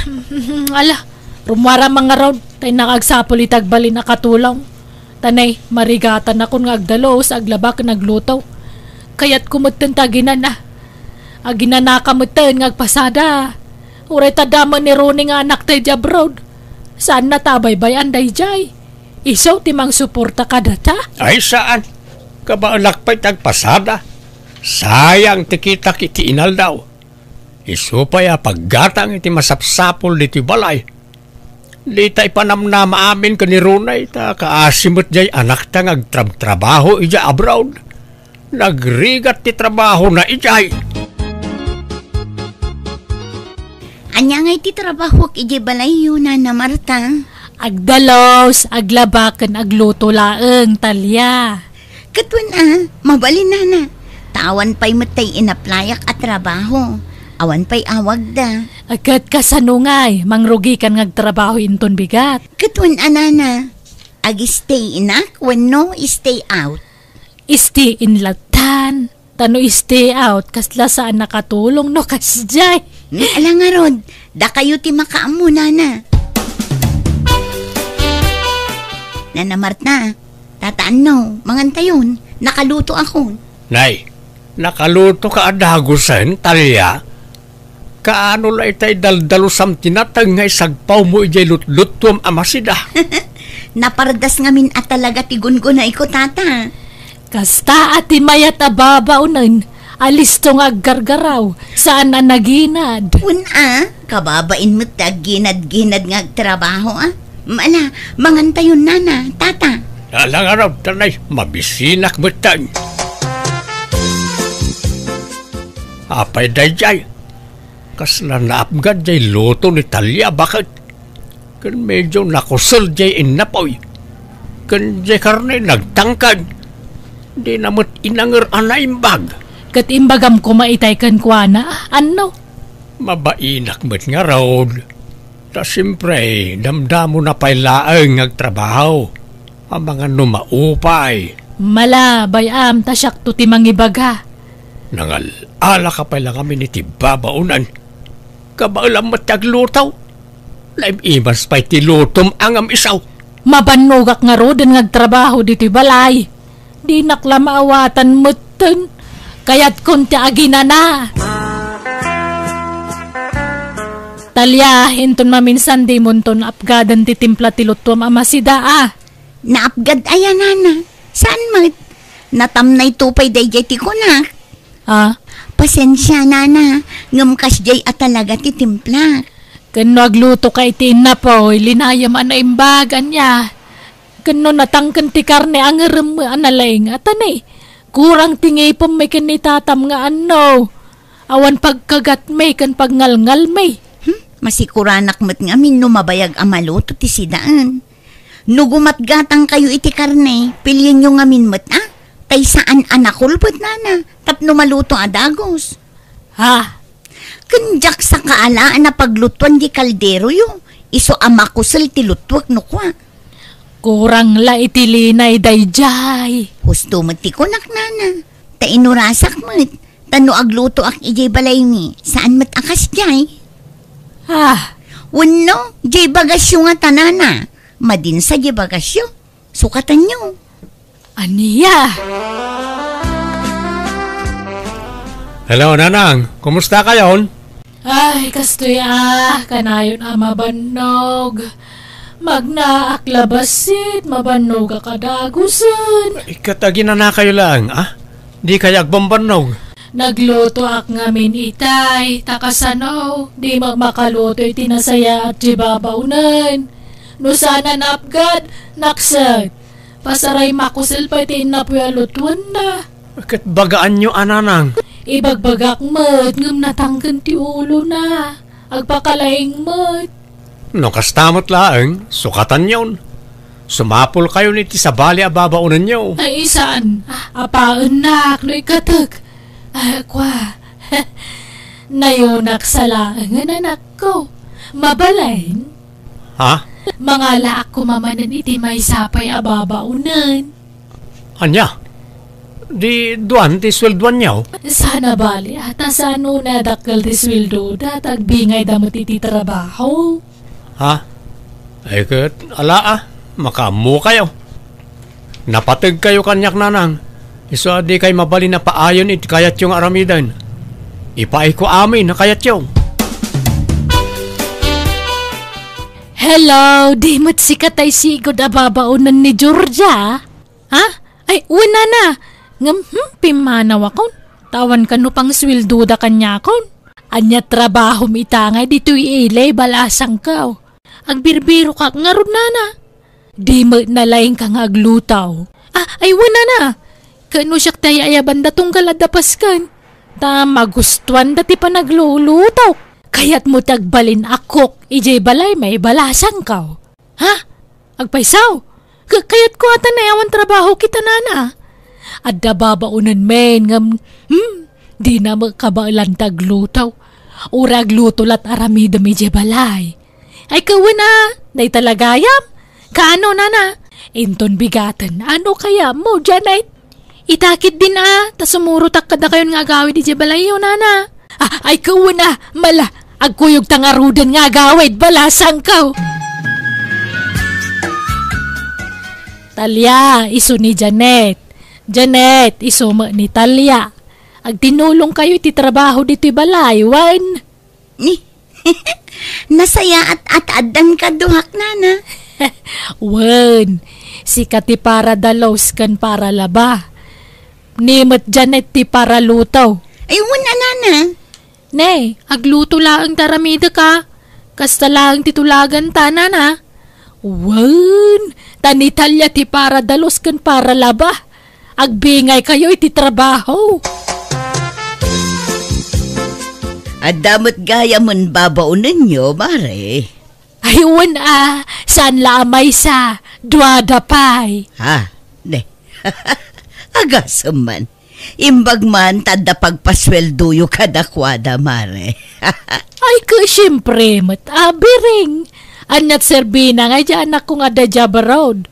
ala, rummuaram ngarud, ta innak agsapul iti agbalin a katulong. Ta ne, marigatanakon nga agdalus, aglaba ken agluto. Kayatko metten ti aginana. Aginanaka metten nga agpasada. Uray ta adda met ni Ronnie nga anakta idiay abroad. Saanna ta abaybay-an daydiay. Isu ti mangsuporta kadata? Ay, saan. Kabaelak pay ti agpasada. Sayang ti kitak iti inaldaw. Isu pay a paggatang iti masapsapul ditoy balay. Dita ipanamnama amin ken ni Ronnie, ta kaasi met diay anakta nga agtrabtrabaho idiay abroad. Nagrigat ti trabahona idiay. Ania ngay ti trabahoak idiay balayyo, Nana Marta? Agdalus, aglaba, ken agluto laeng, Talia. Ket wen a, mabalin, Nana. Ta awan pay met tay inaplayak a trabaho. Awan pay awagda. Ket kasano ngay, mangrugikan nga agtrabaho inton bigat? Ket wen a, Nana. Ag-stay inak wenno stay out? Stay in lattan. Ta no stay out, kasla saan a katulong no kasdiay. Hmm, ala ngarud, dakayo ti makaammo, Nana. Nana Marta, Tata Anno, mangantayon, nakalutoakon. Nay, nakalutoka a dagusen, Talia? Kaano la itay daldalusam ti nateng nga isagpawmo idiay lutluttuam a masida? Napardas ngamin a talaga ti gungunayko, Tata. Kasta a ti mayat a babaonen a listo nga aggargaraw, saan a naginad. Wen a, kababain met ti agginad-ginad nga agtrabaho a. Ala, mangantayon, Nana, Tata. Ala ngarud, ta ne, mabisinak metten. Apay daydiay? Kasla naapgad diay luto ni Talia, baket. Ken medio nakusel diay innapoy. Ken diay karne nagtangkad. Dina met inanger a naimbag. Ket imbagam koma itay kenkuana, Anno? Mabainak met ngarud. Ta siempre, damdamona pay laeng nga agtrabaho. Amangan no maupay. Ala, bay-am, ta siakto ti mangibaga. Nangal-alaka pay la ngamin iti babaonen. Kabaelam met ti agluto. Naim-imas pay ti lutom a ngem isu. Mabannogak ngaruden nga agtrabaho ditoy balay. Dinak la maawatan metten. Kayatkon ti aginana. Talia, inton maminsan dimonton apgaden ti timpla ti luttuam a masida a. Naapgad aya, Nana? Saan met? Natamnayto pay daydiay ti kunak. Ah? Pasensia, Nana, ngem kasdiay a talaga ti timplak. Ken no aglutoka iti innapoy, linayem a naimbag, ania? Ken no natangken ti karne, angerem a nalaing, a ta ne, kurang ti ngipem ken ni tatam nga Anno. Awan pagkagatmi ken pagngalngalmi. Hmm? Masikuranak met ngamin no mabayag a maluto ti sidaen. No gumatgatangkayo iti karne, pilienyo ngamin met a, tay saan a nakulpet, Nana, tapno maluto a dagus. Ha? Ken diak sakaala a napaglutuan di kalderoyo, isu a makusel ti lutuek no kua. Kurang la iti linay daydiay. Husto met ti kunak, Nana. Ta inurasak met. Ta no aglutoak idiay balaymi, saan met a kasdiay. Ah. Wenno, diay bagasyo ngata, Nana. Madinsa diay bagasyo. Sukatanyo. Ania? Hello, Nanang. Kumusta kayon? Ay, kastoy a, kanayon a mabannog. Magnaak la bassit, mabannogak a dagusen. Ket aginanakayo laeng, a? Dikay agbambannog. Naglutoak ngamin itay, ta kasano, di met makaluto iti nasayaat ti babaonen. No saan a naapgad, nakset. Pasaray makusel pay ti innapoy a lutuenna. Ket bagaanyo a nanang. Ibagbagak met ngem natangken ti ulona. Agpakalaing met. No kasta met laeng, sukatanyon. Sumapulkayon iti sabali a babaonenyo. Ay, saan? Apaennak no ikkatek. Ah, kua. Nayunak sa laengen, anakko. Mabalin? Ha? Mangalaak koma manen iti maysa pay a babaonen. Ania? Di duan ti sueldoanyo? Saan a bali, a, ta saan unay a dakkel ti sueldoda, ta agbingayda met iti trabaho. Ha? Ay ket, ala a, makaammokayo. Napategkayo kaniak, nanang. Isu a dikay mabalin a paayen iti kayatyo nga aramiden. Ipaayko amin a kayatyo. Hello, di met sika tay sigud a babaonen ni Georgia? Ha? Ay, wen, nana. Ngem, hmm, pimmanawakon. Ta awan kano pangsueldoda kaniakon. Ania trabahom ita ngay ditoy ili, balasangko? Agbirbirokak ngarud, nana. Di met nalaingka nga agluto. Ah, ay, wen, nana. Ket no siak ti ay-ayabanda tunggal adda pasken. Ta magustuanda ti panagluluto. Kayatmo ti agbalin a cook idiay balay, balasangko? Ha? Agpayso? Ka-, kayatko a ta naawan trabaho kita, nana. Adda babaonen men ngem, hmm, dina met kabaelan ti agluto. Uray agluto la ti aramidem idiay balay. Ay, kawen a, dayta la gayam. Kaano, nana? Inton bigaten, ano kayatmo, Janet? Ita ketdin a, ta sumurotak kadakayon nga agawid idiay balayyo, nana. Ah, ay, kawen a, mala, agkuyogta ngaruden nga agawid, balasangko. Talia, isu ni Janet. Janet, isu met ni Talia. Agtinulongkayo iti trabaho ditoy balay, wen? Ni, nasayaat a ta addan kaduak, nana. Wen, sika ti paradalos ken paralaba. Ni met Janet ti paraluto. Ay, wen a, nana. Ne, agluto laeng ti aramidek a. Kasta laeng ti tulaganta, nana. Wen, ta ni Talia ti paradalos ken paralaba. Agbingaykayo iti trabaho. Adda met gayamen babaonenyo, mare. Ay, wen a, saan la a maysa, duada pay. Ha? Ne. Agasem man. Imbag man ta adda pagpasueldoyo kadakuada, mare. Ay, ket siempre met, a, Biring. Aniat serbina nga idiay anakko nga adda idiay abroad?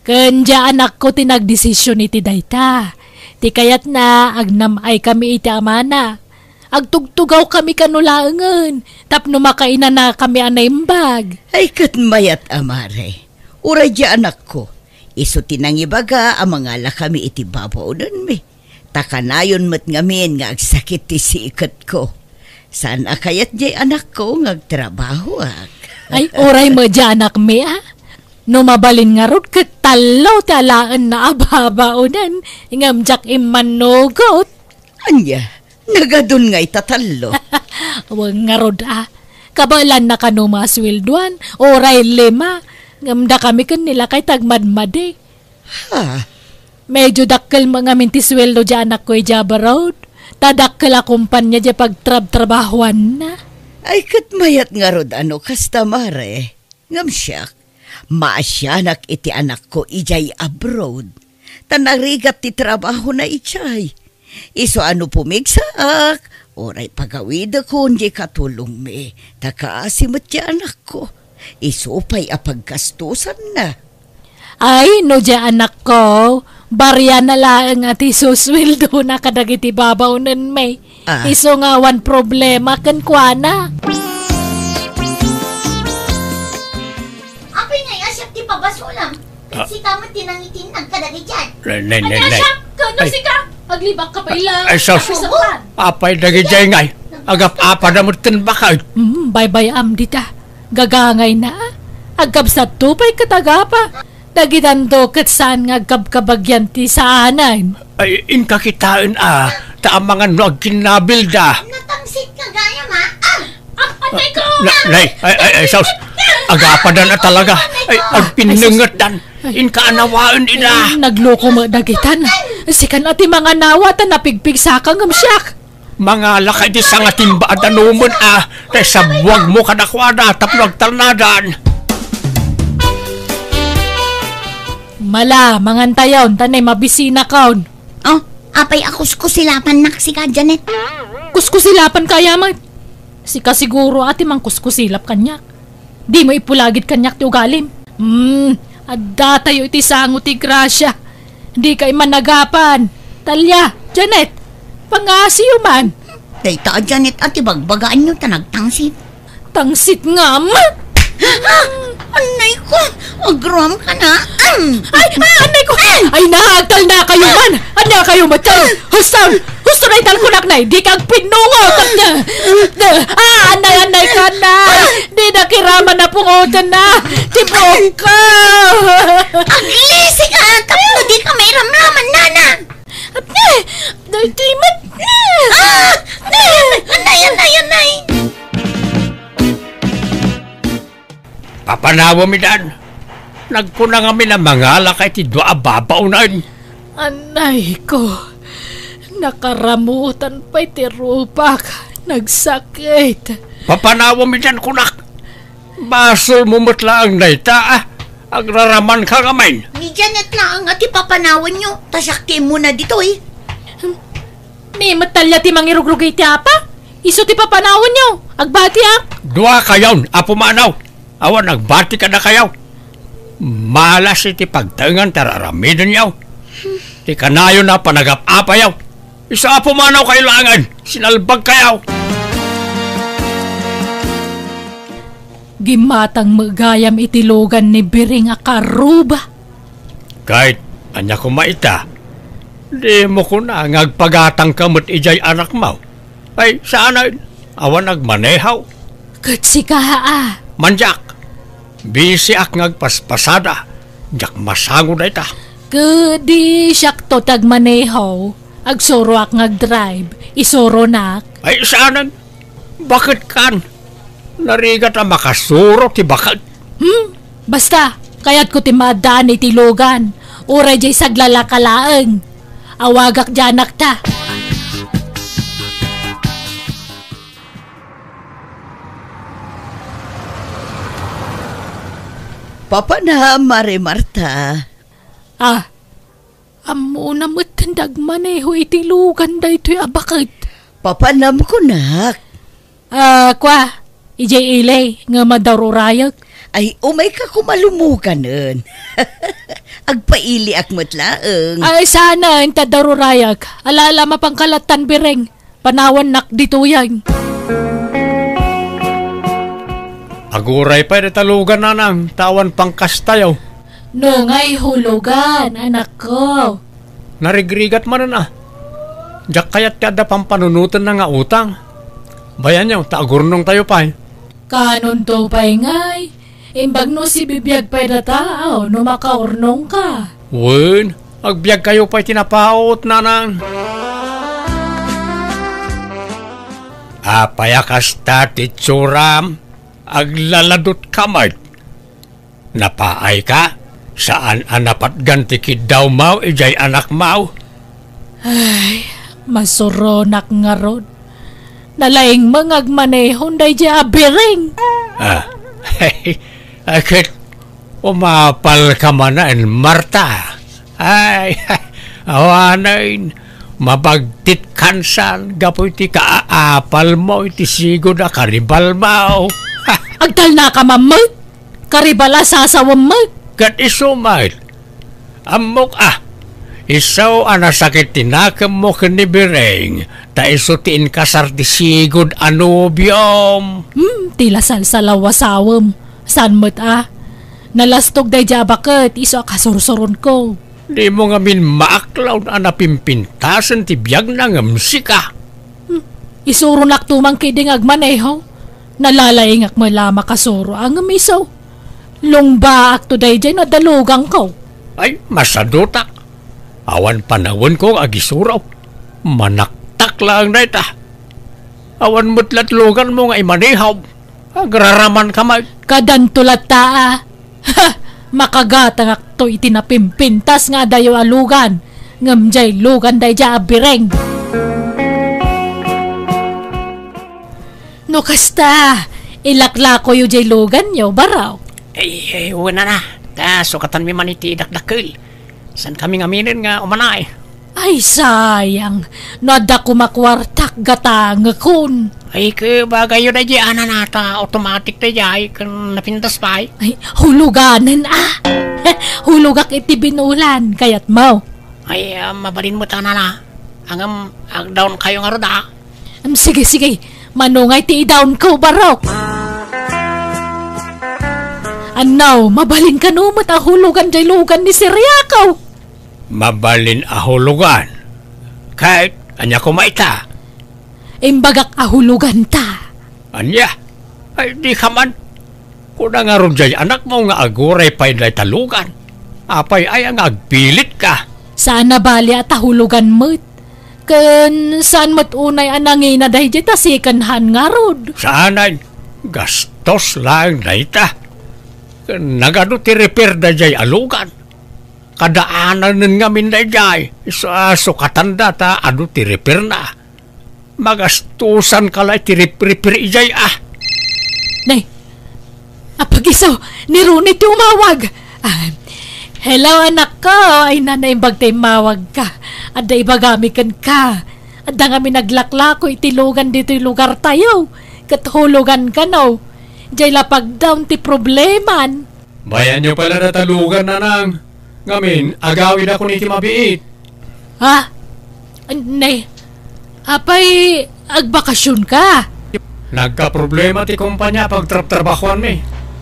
Ken idiay anakko ti nagdesisyon iti dayta. Ti kayatna, agnam-aykami iti amana. Agtugtugawkami kano laengen, tapno makainanakami a naimbag. Ay, ket mayat a, mare. Uray idiay anakko, isu ti nangibaga a mangalakami iti babaonenmi. Ta kanayon met ngamin nga agsakit ti siketko. Saan a kayat idiay anakko nga agtrabahoak. Ay, uray met idiay anakmi, a. No mabalin ngarud, ket tallo ti alaenna a babaonen, ngem diak immannugot. Ania, nagadun nga ita tallo? Wen ngarud, a. Kabaelanna kano masueldoan, uray lima, ngem dakami ken ni lakay ti agmadmadi. Ha? Medyo dakkel met ngamin ti sueldo diay anakko idiay abroad. Ta dakkel a kompania diay pagtrabtrabahoanna. Ay, ket mayat ngarud a no kasta, mare. Ngem siak, maasianak iti anakko idiay abroad. Ta narigat ti trabahona idiay. Isu a no pumigsaak, uray pagawidekon diay katulongmi, ta kaasi met ti anakko. Isu pay a paggastosanna. Ay, no diay anakko, bariana laeng a ti susueldona kadagiti babaonenmi. Ah. Isu nga awan problema kenkuana. Apay ngay a siak ti pabasolam? Ah. Sika met ti nangitinnag kadagiti. Ne, ne, ne, ne. Siak, kano sika? Aglibak ka pay la. Ay, sus. Apay, saan? Apay dagiti ngay. Agap-apada met ken bakay. Mm, baybay-am dita. Gagangayna, a. Agkabsatto pay ket agapa. Dagidanto ket saan nga agkabkabagian ti saanen. Ay, inka kitaen a, ta amangan no agkinnabilda. Natangsit ka gayam, a? Ah, atay ko! Na, nay, ay, ay, ay, sus. Agapadan a talaga. Ay, agpinnengetdan. Inka anawaen ida. Ay, nagloko met dagitan. Sikan a ti manganawa ta napigpigsaka ngem siak. Mangalaka iti sangatimba a danumen a, ta isabuagmo kadakuada tapno agtalnadan. Mala, mangantayon, ta nay mabisinakon. Oh, apay a kuskusilapannak sika, Janet? Kuskusilapan kaya met? Sika siguro a ti mangkuskusilap kaniak. Dimo ipulagid kaniak ti ugalim. Hmm, addatayo iti sango ti grasia. Dikay managapan. Talia, Janet, pangasiyo man. Dayta a Janet a ti bagbagaanyo ta nagtangsit. Tangsit ngem? Ah, annay ko, agram ka na. Ay, ah, annay ko. Ay, nagtalna kayo man. Ania kayo met? Husto, husto na italkunak na, di ka agpinnungo. Ah, annay, annay ka na. Di na kiraman a pungotan na. Tibok ka. Aglisi ka, tapno di ka mairamraman, nana. Apne, daytoy met. Ah, annay, annay, annay. Papanawem idan. Nagkuna ngamin a mangalaka iti dua a babaonen. Anay ko, nakaramutan pay ti rupak. Nagsakit. Papanawem idan kunak. Basolmo met laeng dayta, a. Agraraman ka ngamin. Ni Janet laeng a ti papanawenyo, ta siak ti immuna ditoy. Ni met talia ti mangirugrugay ti apa? Isu ti papanawenyo. Agbatiak. Dua kayon a pumanaw. Awan agbati kadakayo. Malas iti pagtaengan ti ar-aramidenyo. Ti kanayon a panagap-apayo. Isu a pumanaw kayo laengen. Sinalbag kayo. Gimmatang met gayam iti lugan ni Biring a karuba. Ket ania koma ita? Dimo kuna nga agpagatangka met idiay anakmo? Ay, saanen, awan agmaneho. Ket sika, a? Mandiak, bisiak nga agpaspasada, diak masango dayta. Ket di siakto ti agmaneho, agsuroak nga agdrive, isuronak. Ay, saanen, baket kan? Narigat a makasuro ti baket. Hmm? Basta, kayatko ti maaddaan iti lugan. Uray diay saglalaka laeng. Awagak diay anakta. Papanam, Mare Marta. Ah, ammona met ti agmaneho iti lugan daytoy a baket. Papanam kunak. Ah, kua, idiay ili, ngem adda ur-urayek. Ay, umayka koma lumuganen. Agpailiak met laeng. Ay, saanen, ta adda ur-urayek. Ala, ala, mapanka lattan, Biring. Panawannak ditoyen. Aguray pay dayta lugan, nanang, ta awan pangkastayo. No ngay hulugan, anakko. Narigrigat manen a. Diak kayat ti adda pampanunotenna nga utang. Bayanyo, ta agurnongtayo pay. Kanonto pay ngay? Imbag no sibibiag pay data, aw, no makaurnongka. Wen, agbiagkayo pay ti napaut, nanang. Apay a kasta ti itsuram? Aglaladutka met. Napaayka? Saan a napatgan ti kiddawmo idiay anakmo? Ay, masuronak ngarud. Nalaing met nga agmanehon daydiay a Biring. Ah, ay, ket umapalka manen, Marta. Ay, awanen, mabagtit kansan gapu iti kaapalmo iti sigud a karibalmo. Agtalnaka man met? Karibal a sasawem met? Ket isu met. Ammok a, isu a nasakit ti nakemmo ken ni Biring, ta isu ti inkasar ti sigud a nobiom. Hmm, ti lasalsalaw a sawem. Saan met a? Nalastog daydiay a baket, isu a kasursuronko. Dimo ngamin maaklaw a napimpintasen ti biagna ngem sika. Hmm, isuronakto man ketdi nga agmaneho. Nalalaingak met la a makasuro a ngem isu. Lungbaakto daydiay no adda lugangko. Ay, masadutak. Awan panawenko nga agisuro. Manaktak laeng dayta. Awan met lat luganmo nga imanihom. Agraraman ka met. Kadanto latta, a. Ha! Makagatangakto iti napimpintas nga adayo a lugan. Ngem diay lugan daydiay a bireng. No kasta, ilaklakoyo diay luganyo, baro. Ay, ay, wen a. Ta, sukatanmi man iti dakdakkel. Saan kami ngaminen nga umanay? Ay, sayang. No adda koma kuartak, gatangekon. Ay, ke, bagayyo daydiay, a, nanang, ta automatic daydiay, ken napintas pay. Ay, huluganen, a. Hulogak iti binulan, kayatmo? Ay, a, mabalin met a, nanang. Ngem, agdaonkayo ngarud, a. Em, sige, sige. Mano nga iti idaonko, baro. Annaw, mabalin kano met a hulugan diay lugan ni Siriako? Mabalin a hulugan. Ket ania koma ita? Imbagak a huloganta. Ania? Ay, dika man. Kuna ngarud diay anakmo nga aguray pay dayta lugan. Apay aya nga agpilitka? Saan a bali a ta hulogan met. Ken saan met unay a nangina daydiay ta second hand ngarud. Saanen, gastos laeng dayta. Ken nagadu ti repair daydiay a lugan. Kadaananen ngamin daydiay, isu a sukatanda ta adu ti repairna. Magastosanka la iti rep-, repair idiay, a. Nay, apagiso, ni Ronnie ti umawag. Ah, hello, anakko. Ay, nanay, imbag ta immawagka. Adda ibagami kenka. Adda ngamin naglaklako iti lugan ditoy lugartayo. Ket hulugan kano. Diay lapagdaon ti probleman. Bayanyo pay la dayta lugan, nanang. Ngamin, agawidakon iti mabiit. Ha? Nay, apay agbakasionka? Nagkaproblema ti kompania a pagtrabtrabahoanmi.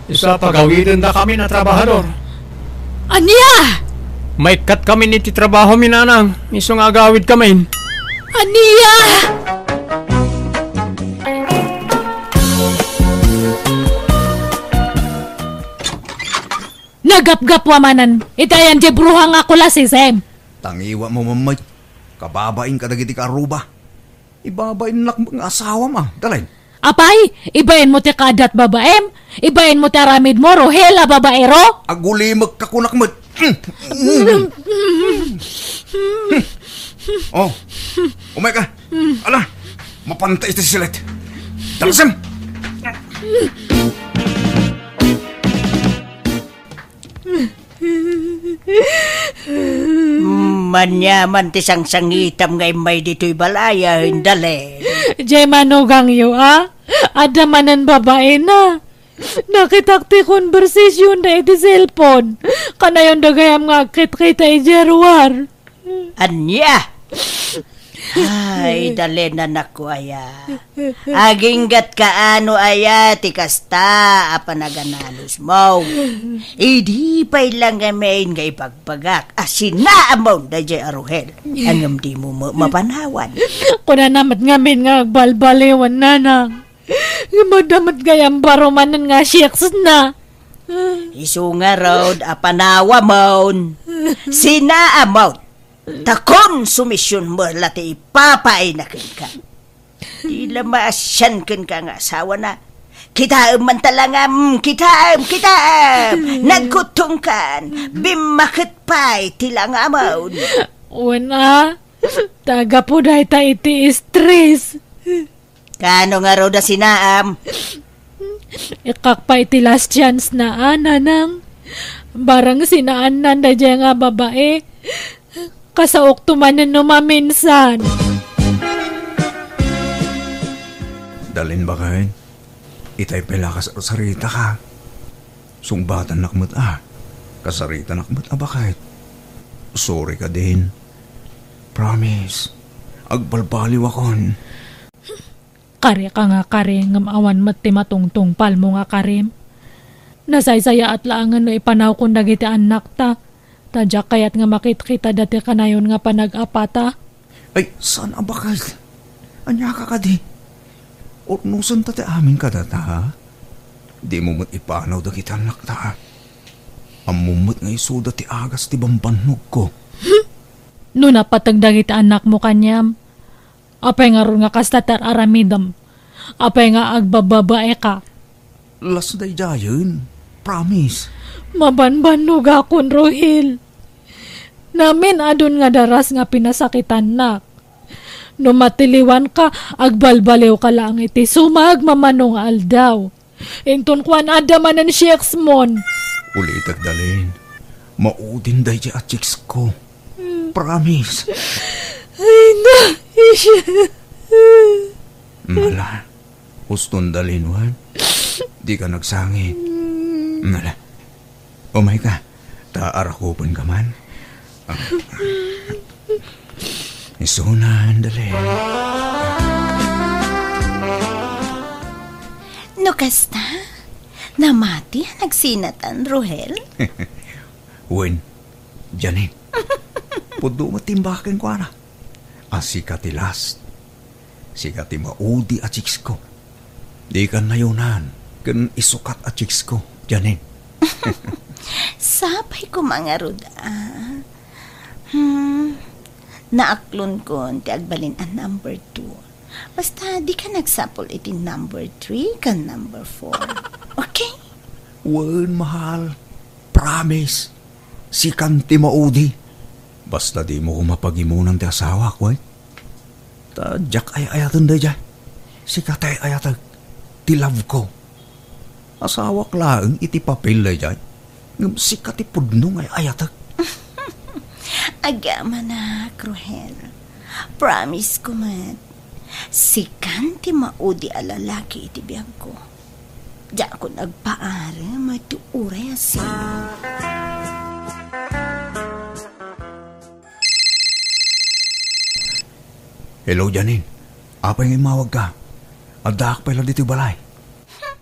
Isu a pagawidendakamin a trabahador. Ania? Maikkatkamin iti trabahomi, nanang. Isu nga agawidkamin. Ania? Nagapgapuam manen iti ayan diay bruha nga kulasisem. Tangiwatmo met, kababain kadagiti kaaruba. Ibabainnak nga asawam a, Dalen. Apay, ibainmo ti kaaddat babaim? Ibainmo ti aramidmo, Rohel a babaero? Agulimekka kunak met. Oh, umayka. Ala, mapanta iti silet. Dalasem! Maniaman ti sangsangitam nga immay ditoy balay, Dalen. Diay manugangyo, a? Adda manen babaina. Nakitak ti konbersasionda iti cellphone. Kanayonda gayam nga agkitkita idiay ruar. Ania? Ay, Dalen, anakko aya. Aginggatka no aya ti kasta a panagananusmo. Idi pay la ngamin nga ibagbagak a sinaamon daydiay a Rohel. Ngem dimo ma-, mapanawan. Kunana met ngamin nga agbalbaliwen, nanang. Ngem adda met gayam baro manen nga sex na. Isu ngarud a panawamon. Sinaamon. Ta konsumisionmo la ti ipapaayna kenka. Di la maasian kenka nga asawana. Kitaem man talangam, kitaem, kitaem! Nagkuttongkan, bimmaket pay ti langamon. Wen a, ta gapu dayta iti stress. Kaano ngarud a sinaam? Ikkak pay iti last chance na, a, nanang. Barang sinaannan daydiay nga babai, kasaokto manen no maminsan. Dalen, baket, itay pay la kasarsarita ka. Sungbatannak met a. Kasaritanak met a, baket. Sorry ka din. Promise, agbalbaliwakon. Kari ka nga kari, ngem awan met ti matungtungpalmo nga karim. Nasaysayaat laengen no ipanawkon dagiti annakta, ta diak kayat nga makitkitada ti kanayon nga panag-apata. Ay, saan a baket? Ania ka kadi? Urnosenta ti amin kadata, ha? Dimo met ipanaw dagiti annakta, ha? Ammom met nga isuda ti agas ti bambannogko. No napateg dagiti annakmo kaniam, apay ngarud nga kasta ti ar-aramidem? Apay nga agbabbabaeka? Las daydiayen. Promise. Mabanbannogakon, Rohel. Namin-adun nga daras nga pinasakitannak. No matiliwanka, agbalbaliwka laeng iti sumagmamano nga aldaw. Inton kuan, adda manen chicks mon. Ulitek, Dalin. Maudin daydiay a chicks ko. Promise. Ay, na, isya. Mala, uston, Dalin, wen? Dika nagsangit. Mala, umayka, ta arakupenka man. Ah. Isunan, Dalin. No kasta, namati a nagsinatan, Rohel? Wen, Janine. Pudno met ti imbag kenkuana. A sika ti last. Sika ti maudi a chicks ko. Dika nayonan ken isukat a chicks ko, Janine. Sapay koma ngarud, a. Hmm, naaklonkon ti agbalin a number two. Basta dika nagsapul iti number three ken number four. Okay? Wen, mahal. Promise. Sikan ti maudi. Basta dimo koma pagimonan ti asawak, wen? Ta diak ay-ayaten daydiay. Sika ti ay-ayatek. Ti love ko. Asawak laeng iti papel daydiay. Ngem sika ti pudno nga ay-ayatek. Agamanak, Rohel. Promise ko met. Sikan ti maudi a lalaki iti biagko. Diakon agpaarem ti uray a sino. Hello, Janine. Apay nga immawagka? Addaak pay la ditoy balay. Hmm.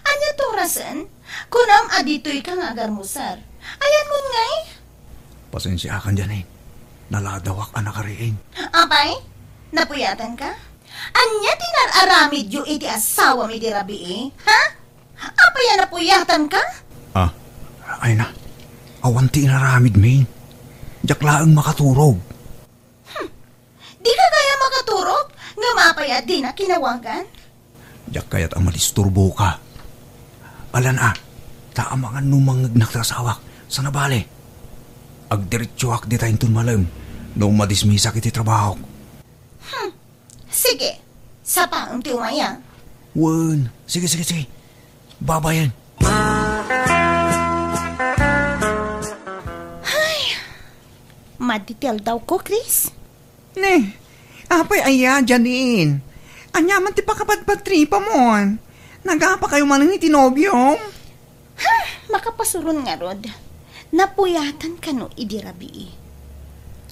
Ania ti orasen? Kunam a ditoyka nga agarmusar. Ayanmon ngay? Pasensiakan, Janine. Naladawak a nakariing. Apay? Napuyatanka? Ania ti nar-aramidyo iti asawam idi rabii? Ha? Apay a napuyatanka? Ah, ay na. Awan ti inaramidmi. Diak laeng makaturog. Hmm. Dika gayam makaturog? Ngem apay a dina kinawagan? Diak kayat a madisturboka. Alan a, ta amangan no mangngegnak ti asawak. Sana bale. Agdiretsoak dita inton malem no madismisak iti trabahok. Hmm. Sige. Sapaem ti umay, a. Wen. Sige, sige, sige. Babayen. Ay. Madi ti aldawko, Chris. Ne, apay aya, Janine? Ania man ti pakabadbadtripamon? Nagapakayo manen iti nobiom? Hmm, makapasuron ngarud. Napuyatan kano idi rabii?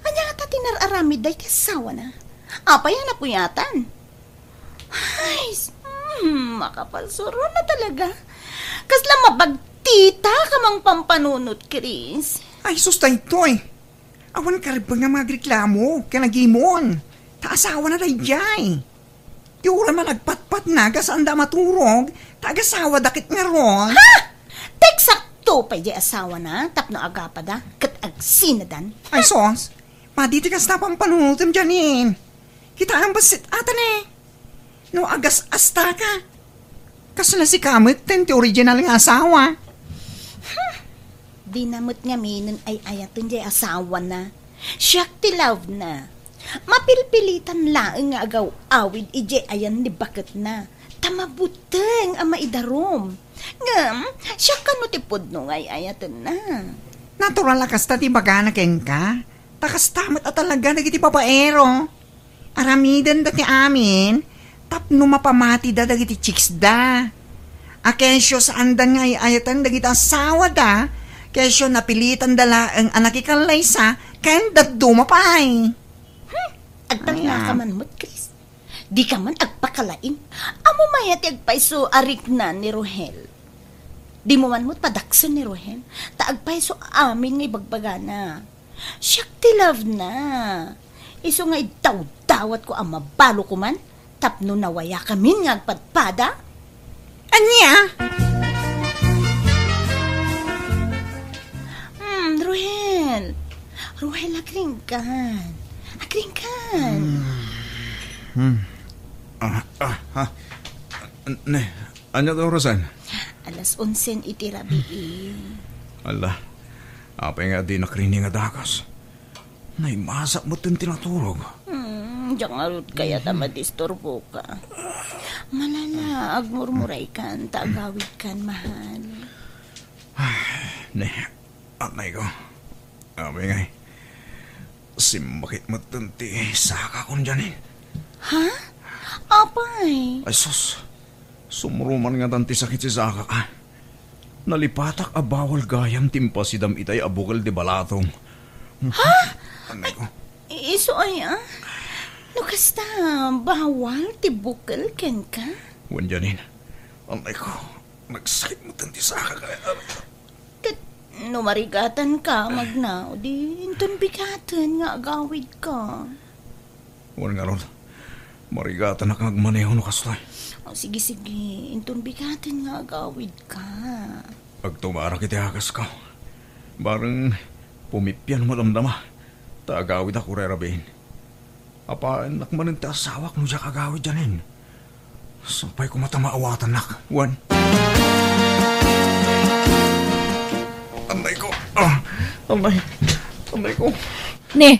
Ania ngata ti nar-aramid dayta asawana? Apay a napuyatan? Ay, s-, hmm, makapasuron na talaga. Kasla mabagtita ka mang pampanunot, Chris. Ay, sus, daytoy. Awan karebbeng nga mangagreklamo ken agimon. Ta asawana daydiay. Ti uray man agpatpatna, gasaanda a maturog, ta agasawada ket ngarud. Ha? Eksakto pay diay asawana tapno agapada ket agsinadan. Ay, sus. Madi ti kasta pampanunotem, Janine. Kitaem bassit ata ne. No agas-asta ka, kasla sika metten ti original nga asawa. Hmm. Dina met ngaminen ay-ayaten diay asawana. Siak ti love na. Mapilpilitan laeng nga agaw-awid idiay ayan ni baketna. Ta mabuteng a maidarum. Ngem, siak kano ti pudno nga ay-ayatenna. Natural a kasta ti ibagana kenka. Ta kasta met a talaga dagiti babaero. Aramidenda ti amin tapno mapamatida dagiti chicksda. A kesyo saandan nga ay-ayaten dagiti asawada, kesyo napilitanda laeng a nakikallaysa ken dadduma pay. Hmm, agtangngaka man met, Chris. Dika man agpakalaing. Ammom aya ti agpayso a rikna ni Rohel? Dimo man met padaksen ni Rohel, ta agpayso amin nga ibagbagana. Siak ti love na. Isu nga idawdawatko a mabalo koman tapno nawayakamin nga agpadpada. Ania? Ruhel, agringgan. Agringgan. Hmm. Ah, ah, ah. Ne, ania ti orasen? Alas onsen iti rabii. Ala, apay nga dinak rikni nga dagus? Naimasak metten ti naturog. Hmm, diak ngarud kayat a madisturboka. Malala, agmurmuraykan, ta agawidkan, mahal. Ay, ne, anay ko. Apay ngay, simmakit metten ti sakakon, Janine. Ha? Apay? Ay, sus. Sumruman ngatan ti sakit ti sakak, ah. Nalipatak a bawal gayam ti impasidam itay a bukel ti balatong. Ha? Anay ko. Isu aya? No kasta, bawal ti bukel kenka? Wen, Janine. Anay ko. Nagsakit metten ti sakak. Ket no marigatanka, Magna, di inton bigaten nga agawidka. Wen ngarud, marigatanak nga agmaneho no kastoy. O, sige, sige. Inton bigaten nga agawidka. Agtumarak iti agasko. Bareng pumipian madamdama. Ta agawidak uray rabiin. Apaennak manen ti asawak no diak agawid, Janine. Sapay koma ta maawatannak, wen. Anay ko. Ah, anay. Anay ko. Ne,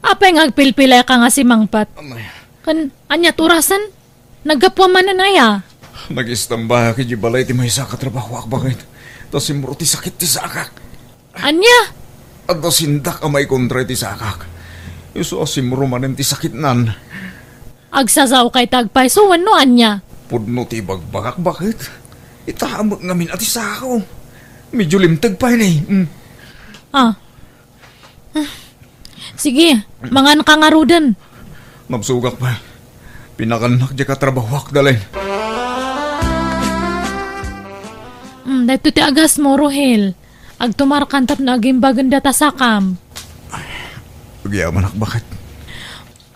apay nga agpilpilayka nga simangpet? Anay. Ken, ania ti orasen? Naggapuam manen aya? Nagistambak idiay balay ti maysa a katrabahoak, baket. Ta simro ti sakit ti sakak. Ania? Adda sindak a maikontra iti sakak. Isu a simro manen ti sakitnan. Agsasaoka iti agpayso wenno ania? Pudno ti ibagbagak, baket. Itaem ngamin a ti sako. Medyo limteg pay ni. Mm. Ah. Sige, manganka ngaruden. Nabsogak pay. Pinakannak diay katrabahoak, Dalin. Mm, daytoy ti agasmo, Ruhel. Agtumarkan tapno agimbagen data sakam. Agyamanak, baket.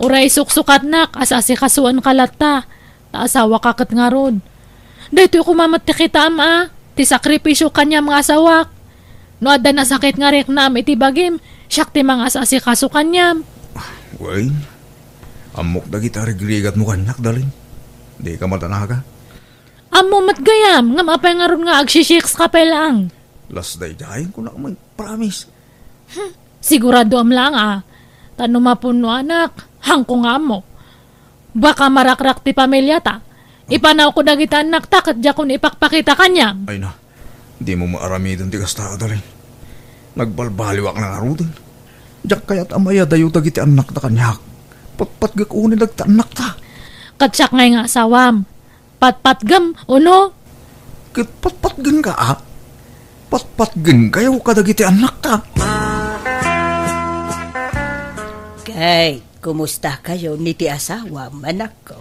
Uray suksukatnak, as-asikasuenka latta. Ta asawaka ket ngarud. Daytoy koma met ti kitaem a, ti sakripisio kaniam nga asawak. No adda nasakit nga riknaem iti bagim, siak ti mangas-asikaso kaniam. Wen, ammok dagiti arigrigatmo kaniak, Dalin. Dika madanaga. Ammo met gayam, ngem apay ngarud nga agsisiksi ka pay laeng? Lasdaydayen kunak met, promise. Hmm, siguradoam laeng a. Ta no mapunnoanak, haanko nga ammo. Baka marakrak ti pamiliata. Ipanawko dagiti annakta ket diakon ipakpakita kaniam. Ay na, dimo maaramiden ti kasta, Dalin. Nagbalbaliwak na ngaruden. Diak kayat a mayadayo dagiti annakta kaniak. Patpatgek unay dagiti annakta. Ket siak ngay nga asawam. Patpatgem, uno? Ket patpatgenka, a? Patpatgenkayo kadagiti annakta. Kay, kumustakayo ni ti asawam, anakko?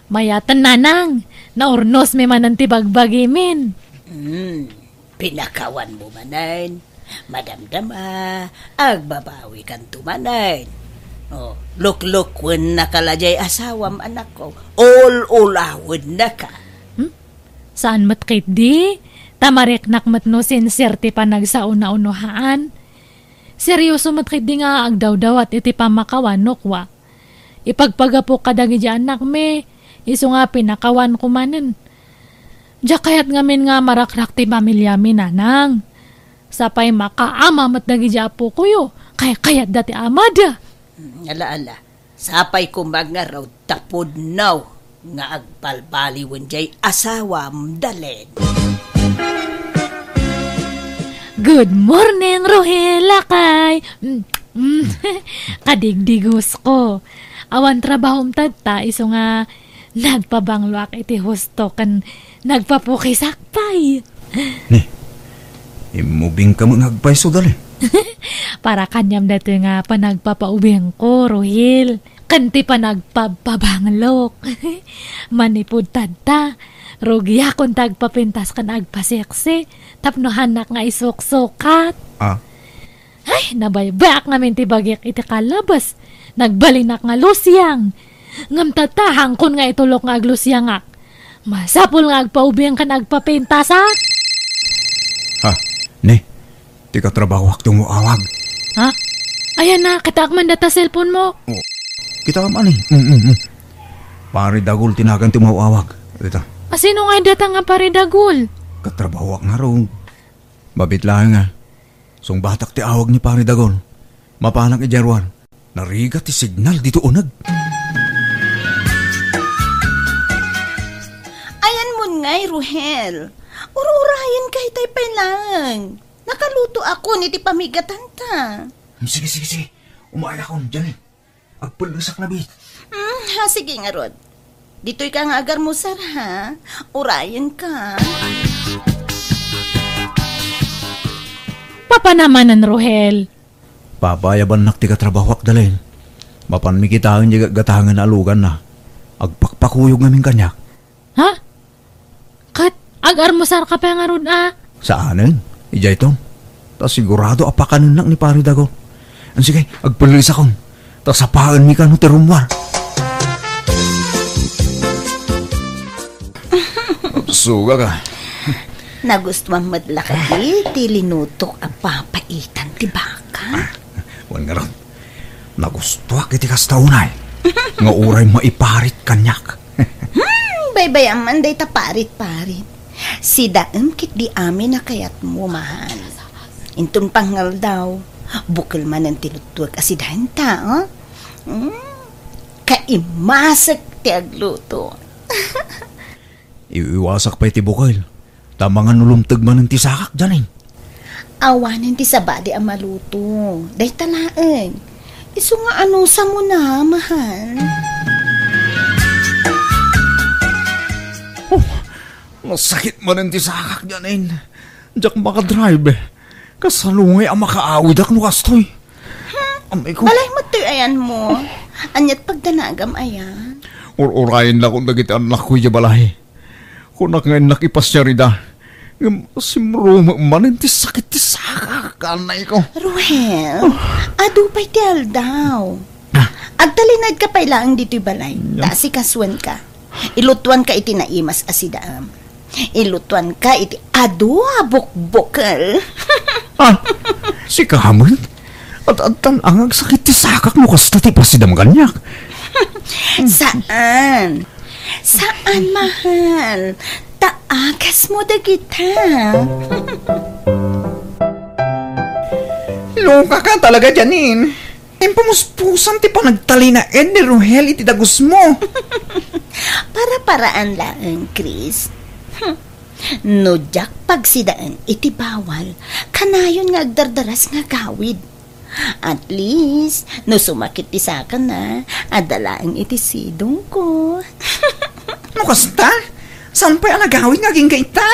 Mayaten, nanang. Naurnosmi manen ti bagbagimin. Hmm. Pinakawanmo manen, madamdama, agbabawikanto manen. O, luklukwen naka la jay asawam, anakko. Ul-ulawennaka. Hmm? Saan met ketdi? Ta mariknak met no sincere ti panagsauna-unohaan. Serioso met ketdi nga agdawdawat iti pammakawan no kua. Ipagpagapok kadagiti annakmi, isu nga pinakawanko manen. Diak kayat ngamin nga marakrak ti pamiliami, nanang. Sapay makaama met dagiti appokoyo, kaykayatda ti amada. Hmm, ala, ala. Sapay koma ngarud ta pudno nga agbalbaliwen jay asawam, Dalin. Good morning, Ruhel, lakay. Mm, mm. Kadigdigos ko. Awan trabahom tatta, isu nga nagpabangloak iti husto ken nagpapukisak pay. Ni, immubingka met nga agpayso, Dalin. Para kaniam daytoy nga panagpapaubingko, Ruhel. Ken ti panagpabpabanglok. Manipud tatta, rugiakon ti agpapintas ken agpaseksi tapno haannak nga isuksukat. Ah. Ay, nabaybayak ngamin ti bagik iti kalabas. Nagbalinak nga lusiang. Ngem tatta, haankon nga itulok nga aglusiangak. Masapul nga agpaubing ken agpapintasak. Ha, ni, ti katrabahoak ti umawag. Ha? Ayan na, kitaak man data cellphone mo. Oh, kitaam ani? Mm, mm, mm. Pare Dagul ti nagan ti umaw-awag. Dita. Asino nga data nga Pare Dagul? Katrabahoak ngarud. Mabit laeng nga. Sungbatak ti awag ni Pare Dagul. Mapanak idiay ruar. Narigat ti signal dito uneg. Ayan mo ngay, Ruhel. Ur-urayen ka itay pay laeng. Nakaluto ako ni ti pamigatanta. Hmm, sige, sige, sige. Umaay akon, Janine. Agpellesak labi. Hmm, ha, sige ngarud. Ditoy ka nga agarmusar, ha? Urayen ka. Papa naman, Ruhel. Papa, ayabannak ti katrabahoak, Janine. Mapanmi kitaen diay gatgatangen a luganna. Agpakpakuyog ngamin kaniak. Ha? Ket agarmusar ka pay ngarud a? Saanen, idiayton. Ta sigurado a pakanennak ni Pare Dagul. Sige, agpellesak. Ta sapaenmi kano ti rummuar. Sugak a. Nagustuam met la kadi ti linutok a papaitan ti baka? Wen ngarud, nagustuak iti kasta unay, nga uray maiparit kaniak. Hmm, baybay-am man dayta parit-parit. Sidaem ketdi amin a kayatmo, mahal. Inton pangngaldaw, bukel manen ti luttuek a sidaenta, oh? Hmm, kaimasek ti agluto. Iwiwasak pay ti bukel, ta mangan no lumteg manen ti sakak, Janine. Awanen ti sabali a maluto. Dayta laeng. Isu nga anusam na, mahal. Oh, nasakit manen ti sakak, Janine. Diak makadrive. Kasano ngay a makaawidak no kastoy? Hmm? Amay ko. Balay met toy ayan mo. Aniat pagdanagam aya? Ur-urayen la kon dagiti annakko idiay balay. Kunak nga innak ipasiar ida. Ngem simrumem manen ti sakit ti sakak, anay ko. Ruhel, adu pay ti aldaw. Ah. Agtalinaed ka pay laeng ditoy balay. Ya. Ta asikasuan ka. Ilutuan ka iti naimas a sidaem. Ilutuan ka iti adu a bukbukel. Ah, sika met? Ad-adtan a nga agsakit ti sakak no kasta ti ipasidam kaniak. Saan? Saan, mahal? Ta agasmo dagita. Loka ka talaga, Janine. Impamuspusan ti panagtalinaed ni Ruhel iti dagusmo. Para-paraan laeng, Chris. Hmm. No diak pagsidaen iti bawal, kanayon nga agdardaras nga agawid. At least, no sumakit ti sakana, adda laeng iti sidongko. No kasta, saan pay a nagawid nga agingga ita?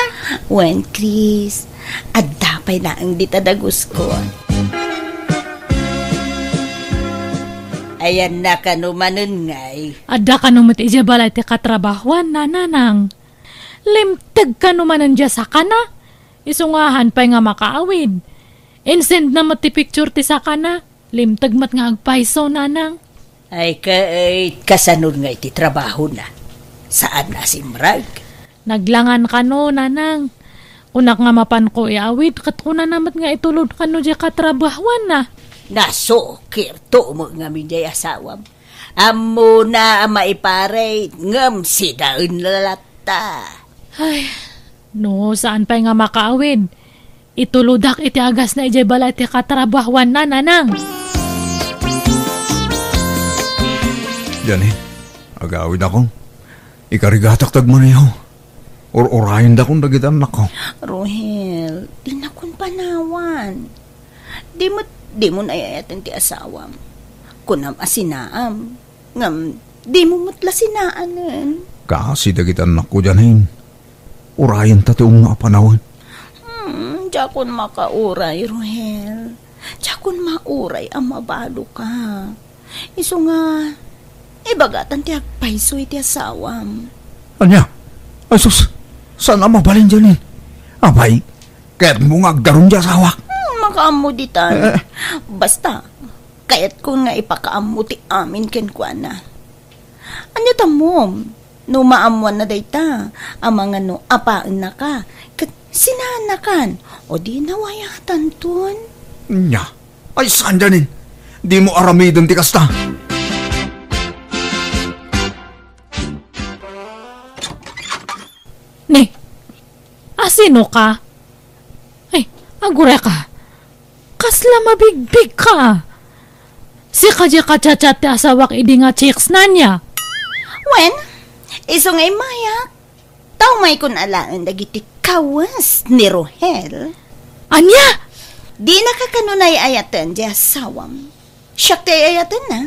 Wen, Chris, adda pay laeng dita dagusko. Ayanna kano manen ngay? Adda kano met idiay balay ti katrabahoanna, nanang. Limteg kano manen diay sakana? Isu nga han pay nga makaawid. Insend na met ti picture ti sakana. Limteg met nga agpayso, nanang. Ay, ket kasano ngay ti trabahona? Saan a simrek? Naglangan kano, nanang. Kunak nga mapanko iawid, ket kunana met nga itulod kano diay katrabahoanna. Nasukirto met ngamin diay asawam. Ammona a maiparit, ngem sidaen la latta. Ay, no, saan pay nga makaawid? Itulodak iti agasna idiay balay ti katrabahoanna, nanang. Janine, agawidakon. Ikarigatak ti agmaneho. Ur-urayendakon dagiti annakko. Ruhel, dinakon panawan. Di met, dimo ay-ayaten ti asawam. Kunam a sinaam. Ngem, dimo met la sinaanen. Kaasi dagiti annakko, Janine. Urayenta ti umno a panawen. Hmm, diakon makauray, Ruhel. Diakon mauray a mabaloka. Isu nga, ibagatan ti agpayso iti asawam. Ania? Ay sus, saan a mabalin, Janine? Apay, kayatmo nga agdarum ti asawak? Hmm, makaammo ditan. Eh, eh. Basta, kayatko nga ipakaammo ti amin kenkuana. Ania tammom, no maammoanna dayta, amangan no apaennaka, ket sinaannakan, o di nawayatanton? Nya, ay saan, Janine? Dimo aramiden ti kasta. Ni, asino ka? Ay, agureka. Kasla mabigbig ka. Sika diay ka-chat-chat ti asawak idi nga chicks na nia. Wen, isu nga immayak, ta umaykon alaen dagiti kawes ni Rohel. Ania? Dinaka kano nay-ayaten diay asawam. Siak ti ay-ayatenna.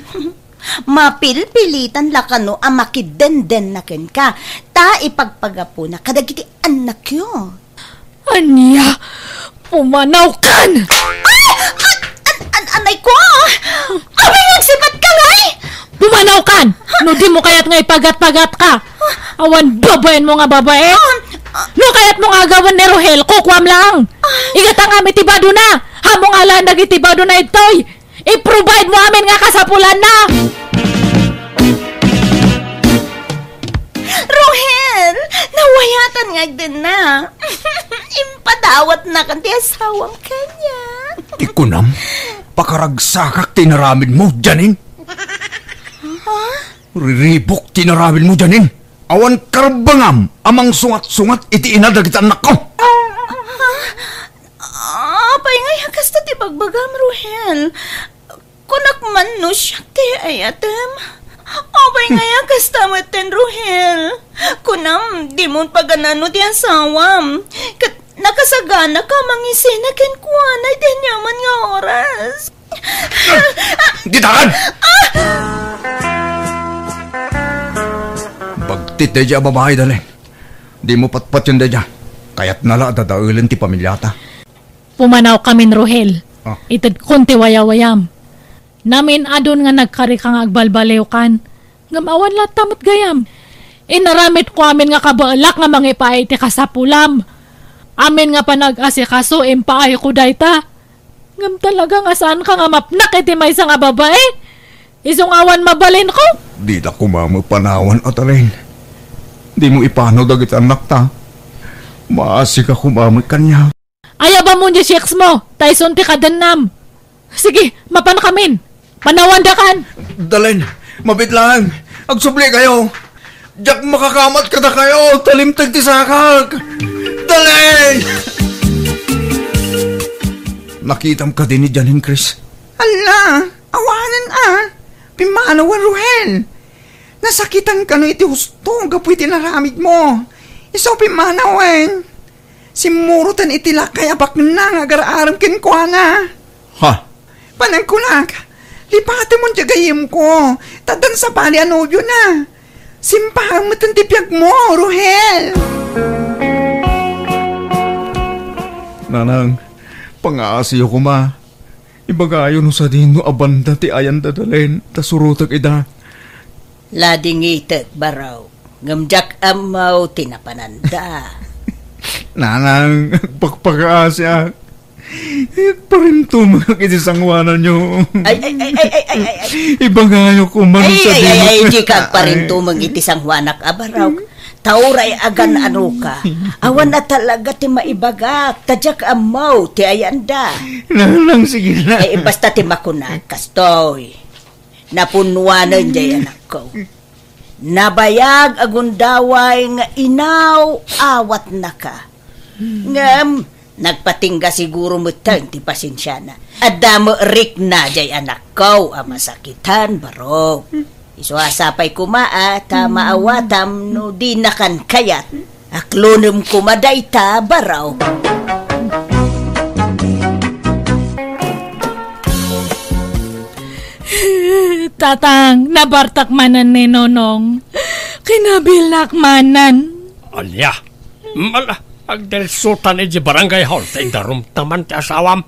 Mapilpilitan la kano a makidenden na kenka, ta ipagpagapuna kadagiti annakyo. Ania? Pumanawkan! Ay! An-, an-, an-, anay ko! Apay nga agsipat ka, Nay? Pumanawkan! No dimo kayat nga ipagat-pagat ka! Awan babaen mo nga babae! Ah, ah. No kayat mo nga agawen ni Rohel, kukuam lang! Igatangam iti bado na! Hamongalan dagiti bado na ittoy! I-provide mo amin nga kasapulanna! Rohel, nawayatan nga agdenna. Impadawatnakan ti asawam kaniak. Ti kunam, pakaragsakak ti inaramidmo, Janine. Ha? Riribuk ti inaramidmo, Janine. Awan karbangam a mangsungat-sungat iti ina dagiti annakko. Ah, apay nga aya kasta ti bagbagam, Rohel? Kunak man no siak ti ayatem. Apay nga aya kasta metten, Rohel? Kunam, dimon paganano ti asawam. Ket nakasagana ka mangisina kenkuana iti aniaman nga oras. Ditakan! Bagtit daydiay a babai, Dalen. Dimo patpatien daydiay. Kayatna la a dadaelen ti pamiliata. Pumanawkamin, Rohel. Ah. Itedkon ti wayawayam. Namin-adun nga nagkarika nga agbalbaliwkan. Ngem awan latta met gayam. Inaramidko amin nga kabaelak nga mangipaay iti kasapulam. Amin nga panag-asikaso, impaayko dayta. Ngem talaga nga saanka nga mapnak iti maysa nga babae? Isu nga awan mabalinko? Dida koma met panawan, Atalin. Dimo ipanaw dagiti annakta. Maasika koma met kaniak. Ayabamon diay chicks mo, ta isun ti kadennam. Sige, mapankamin. Panawandakan. Dalen, mabiit laeng. Agsubli kayo. Diak makakamat kadakayo, ta limteg ti sakak. Dalen! Nakitam kadi ni Janine, Chris? Hala, awanen a. Pimmanawen, Rohel. Nasakitan kano iti husto gapu iti inaramidmo. Isu pimmanawen. Simmuroten iti lakay a bakna nga agar-arem kenkuana. Ha? Panagkunak, lipatemon diay gayyemko, ta addan sabali a nobiona. Simpaem metten ti biagmo, Rohel. Nanang, pangaasiyo koma. Ibagayo no sadino a banda ti ayan da Dalen, ta surotek ida. Ladingitek, baro. Ngem diak ammo ti napananda. Nanang, agpakpakaasiak. Agparintumengak iti sangoananyo. Ay, ay, ay, ay, ay, ay, ay, ay. Ibagayo koma no Ay, ay, ay, sadino. Ay, dika agparintumeng iti sangoanak a baro. Ta uray agan-anoka. Awan a talaga ti maibagak, ta diak ammo ti ayanda. Nanang, sige na. Ay, basta ti makunak, kastoy. Napunnuanen diay anakko. Nabayag a gundaway nga inaw-awatnaka. Ngem, nagpatingga siguro metten ti pasensiana. Adda met rikna diay anakko a masakitan, baro. Isu a sapay koma a ta maawatam no dinakan kayat. Aklonem koma dayta, baro. Tatang, nabartak manen ni Nonong. Kinabilak manen. Ania? Mala, agdelsutan iti barangay hall, ta idarumtaman ti asawam.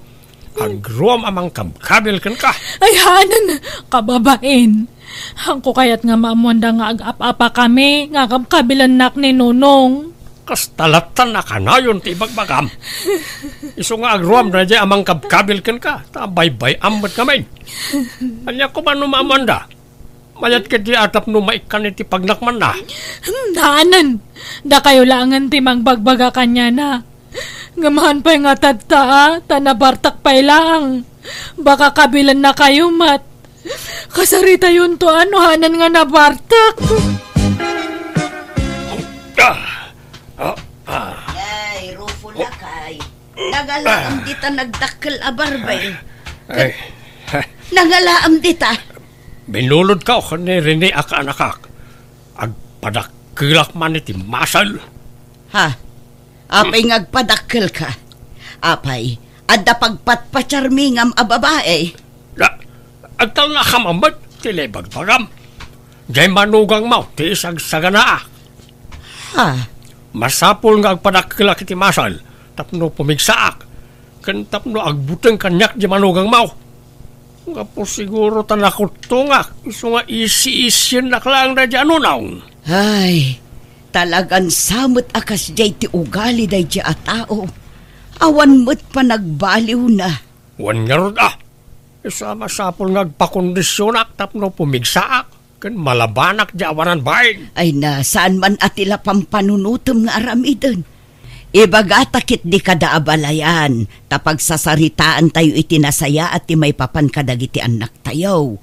Agruam a mangkabkabil kenka. Ay, haanen, kababain. Haanko kayat nga maammoanda nga ag-ap-apakami nga kabkabilennak ni Nonong. Kasta latta a kanayon ti ibagbagam. Isu nga agruam daydiay a mangkabkabil kenka, ta baybay-am met ngamin. Ania koma no maammoanda? Mayat ketdi a tapno maikkan iti pagnakmanna. Hmm, haanen. Dakayo laengen ti mangbagbaga kaniana. Ngem haan pay nga tatta, a, ta nabartak pay laeng. Baka kabilennakayo met. Kasaritayonto a no hanan nga nabartek. Ah! Ah! Ah! Ay, Rufo, lakay. Nangalaam dita nagdakkel a barbay. Ay. Nangalaam dita. Binulodko ken ni Rene a kaanakak. Agpadakkelak man iti masel. Ha? Apay nga agpadakkelka? Apay, adda pagpatpatiarmi ngem a babai? Da, agtalnakam met ti naibagbagam. Diay manugangmo ti isagsaganaak. Ha? Masapul nga agpadakkelak iti masel tapno pumigsaak, ken tapno agbuteng kaniak diay manugangmo. Gapu siguro ta nakuttongak, isu nga isi-isiennak laeng daydiay a nunong. Ay, talagan sa met a kasdiay ti ugali daydiay a tao. Awan met panagbaliwna. Wen ngarud a, isu a masapul nga agpakondisionak tapno pumigsaak ken malabanak diay awanan bain. Ay na, saan man a ti la pampanunotem nga aramiden. Ibagata ketdi kada abalayan, ta pagsasaritaantayo iti nasayaat ti maipapan kadagiti annaktayo.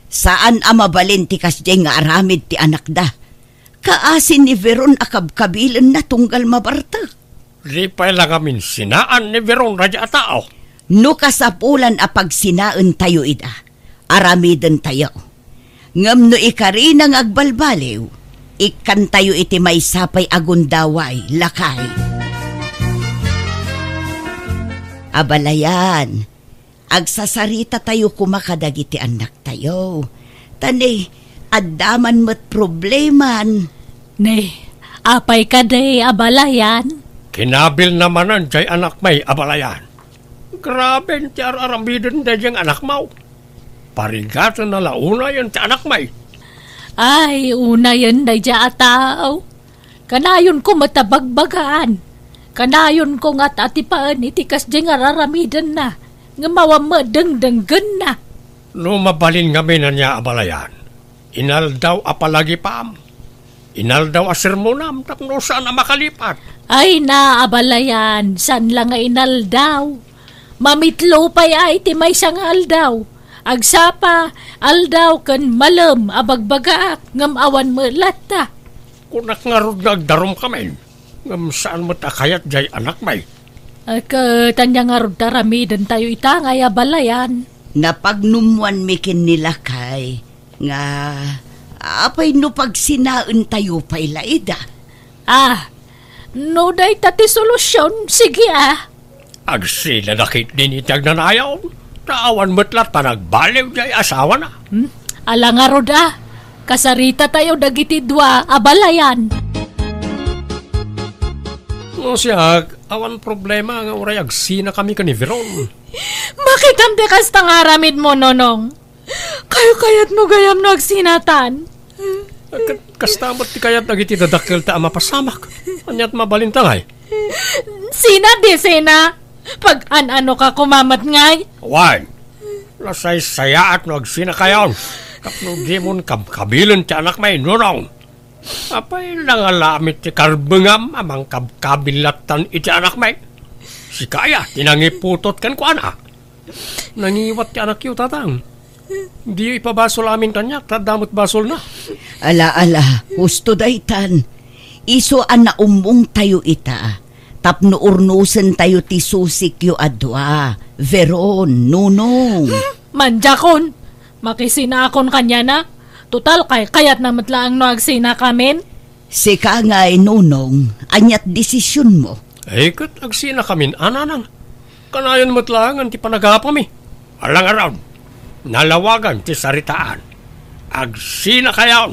Saan a mabalin ti kasdiay nga aramid ti anakda. Kaasi ni Veron a kabkabilenna tunggal mabartek. Di pay la ngamin sinaan ni Veron daydiay a tao. No kasapulan a pagsinaentayo ida, aramidentayo. Ngem no ikarina nga agbalbaliw, ikkantayo iti maysa pay a gundaway, lakay. Abalayan, agsasaritatayo koma kadagiti annaktayo. Ta ni, adda man met probleman. Ni, apay kadi, abalayan? Kinabilna manen diay anakmi, abalayan. Graben ti ar-aramiden daydiay nga anakmo. Parigatenna la unayen ti anakmi. Ay, unayen daydiay a tao. Kanayonko met a bagbagaan. Kanayonko nga atipaen iti kasdiay nga ar-aramidenna, ngem awan met dengdenggenna. No mabalin ngamin ania, abalayan, inaldaw a palagipam, inaldaw a sermonam tapno saan a makalipat. Ay na, abalayan, saan la nga inaldaw. Mamitlo pay a iti maysa nga aldaw. Agsapa, aldaw ken malem a bagbagaak, ngem awan met latta. Kunak ngarud nga agdarumkamin, ngem saan met a kayat diay anakmi. Ay, ket ania ngarud ti aramidentayo ita ngay, abalayan? Napagnummoanmi ken ni lakay nga apay no pagsinaentayo pay la ida? Ah, no dayta ti solusion, sige, ah. Agsinada ketdin iti agnanayon, ta awan met latta nagbaliw diay asawana. Hmm? Ala ngarud a, kasaritatayo dagiti dua, abalayan. No siak, awan problema nga uray agsinakami ken ni Veron. Makitam ti kasta nga aramidmo, Nonong. Kayo-kayatmo gayam no agsinatan? Ka-, kasta met ti kayat dagiti dadakkelta a mapasamak. Aniat mabalinta ngay? Sina di sina? Pag-an-anoka koma met ngay? Wen, nasaysayaat no agsinakayon tapno dimon kabkabilen ti anakmi, Nonong. Apay, nangalamit ti karbengam a mangkabkabil lattan iti anakmi? Sika aya ti nangiputot kenkuana? Nangiwat ti anakyo, Tatang. Diyo ipabasol amin kaniak, ta adda met basolna. Ala, ala, husto daytan. Isu a naummongtayo ita, tapno urnosentayo ti susikyo a dua, Veron, Nonong. Hmm, mandiakon. Makisinakon kaniana. Total, kaykayatna met laeng no agsinakamin. Sika ngay, Nonong, aniat desisionmo? Ay, ket agsinakamin a, Nanang. Kanayon met laengen ti panagapumi. Ala ngarud, nalawagan ti saritaan. Agsinakayon.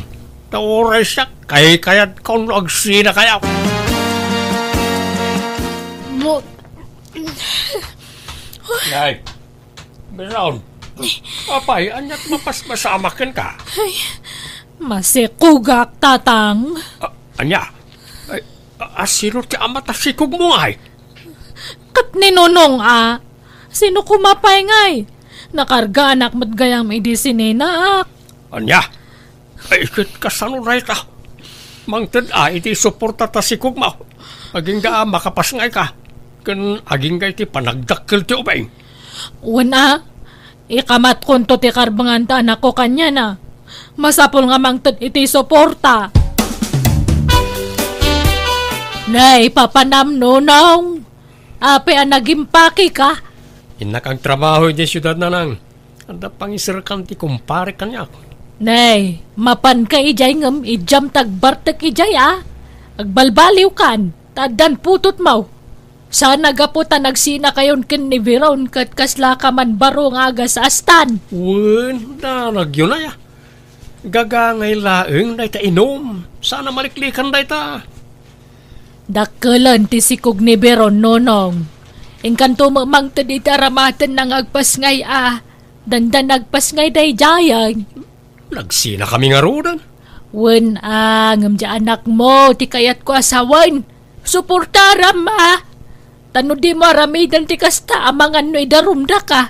Ta uray siak, kaykayatko no agsinakayo. Mo- Nay, Veron. Apay, aniat mapaspasamak kenka? Ay, masikugak, Tatang. A-, ania? Ay, a-, asino ti amat a sikugmo ngay? Ket ni Nonong a, sino koma pay ngay? Nakargaanak met gayam idi sininaak. Ania? Ay, ket kasano dayta? Mangted a iti suporta ta sikugmo. Agingga a makapasngayka. Ken agingga iti panagdakkel ti ubing. Wen a, Ikamatkonto ti karbengan ta anakko kaniana. Masapul nga mangted iti suporta. Nay, papanam, Nonong. Apay a nagimpakeka? Innak agtrabaho idiay siudad, Nanang. Adda pangiserkan ti kumpare kaniak. Nay, mapanka idiay ngem idiam ta agbartek idiay a. Agbalbaliwkan, ta addan putotmo. Saan a gapu ta nagsinakayon ken ni Veron ket kaslaka man baro nga agasastan. Wen, danagyo nay a. Gagangay laeng dayta inum. Saan a maliklikan dayta. Dakkelen ti sikog ni Veron, Nonong. Inkanto met mangted iti aramatenna nga agpasngay a. Dandan agpasngay daydiayen. Nagsinakami ngaruden. Wen a, ngem diay anakmo ti kayatko a sawen. Suportaram a. Ta no dimo aramiden ti kasta, amangan no idarumdaka.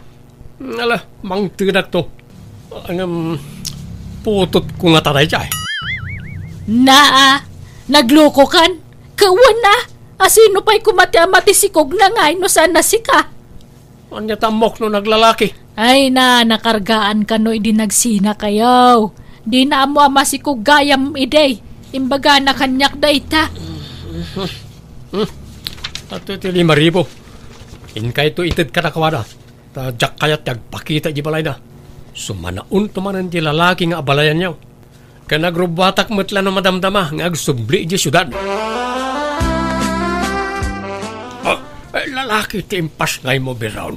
Ala, mangtedakto. Ngem, putotko ngata daydiay. Naa, naglokokan. Kawen a, asino pay koma ti ama ti sikogna ngay no saan a sika? Ania ta ammok no naglalaki? Ay na, nakargaan kano idi nagsinakayo. Dina ammo a masikog gayam idi. Imbagana kaniak dayta. Hmm. Adtoy ti lima ribu. Inkayto ited kadakuada. Ta diak kayat ti agpakita iti balayda. Sumanaonto manen ti lalaki nga abalayanyo. Ken agrubbuatak met la no madamdama nga agsubli idiay siudad. Ah, eh, lalaki ti impasngaymo, Veron.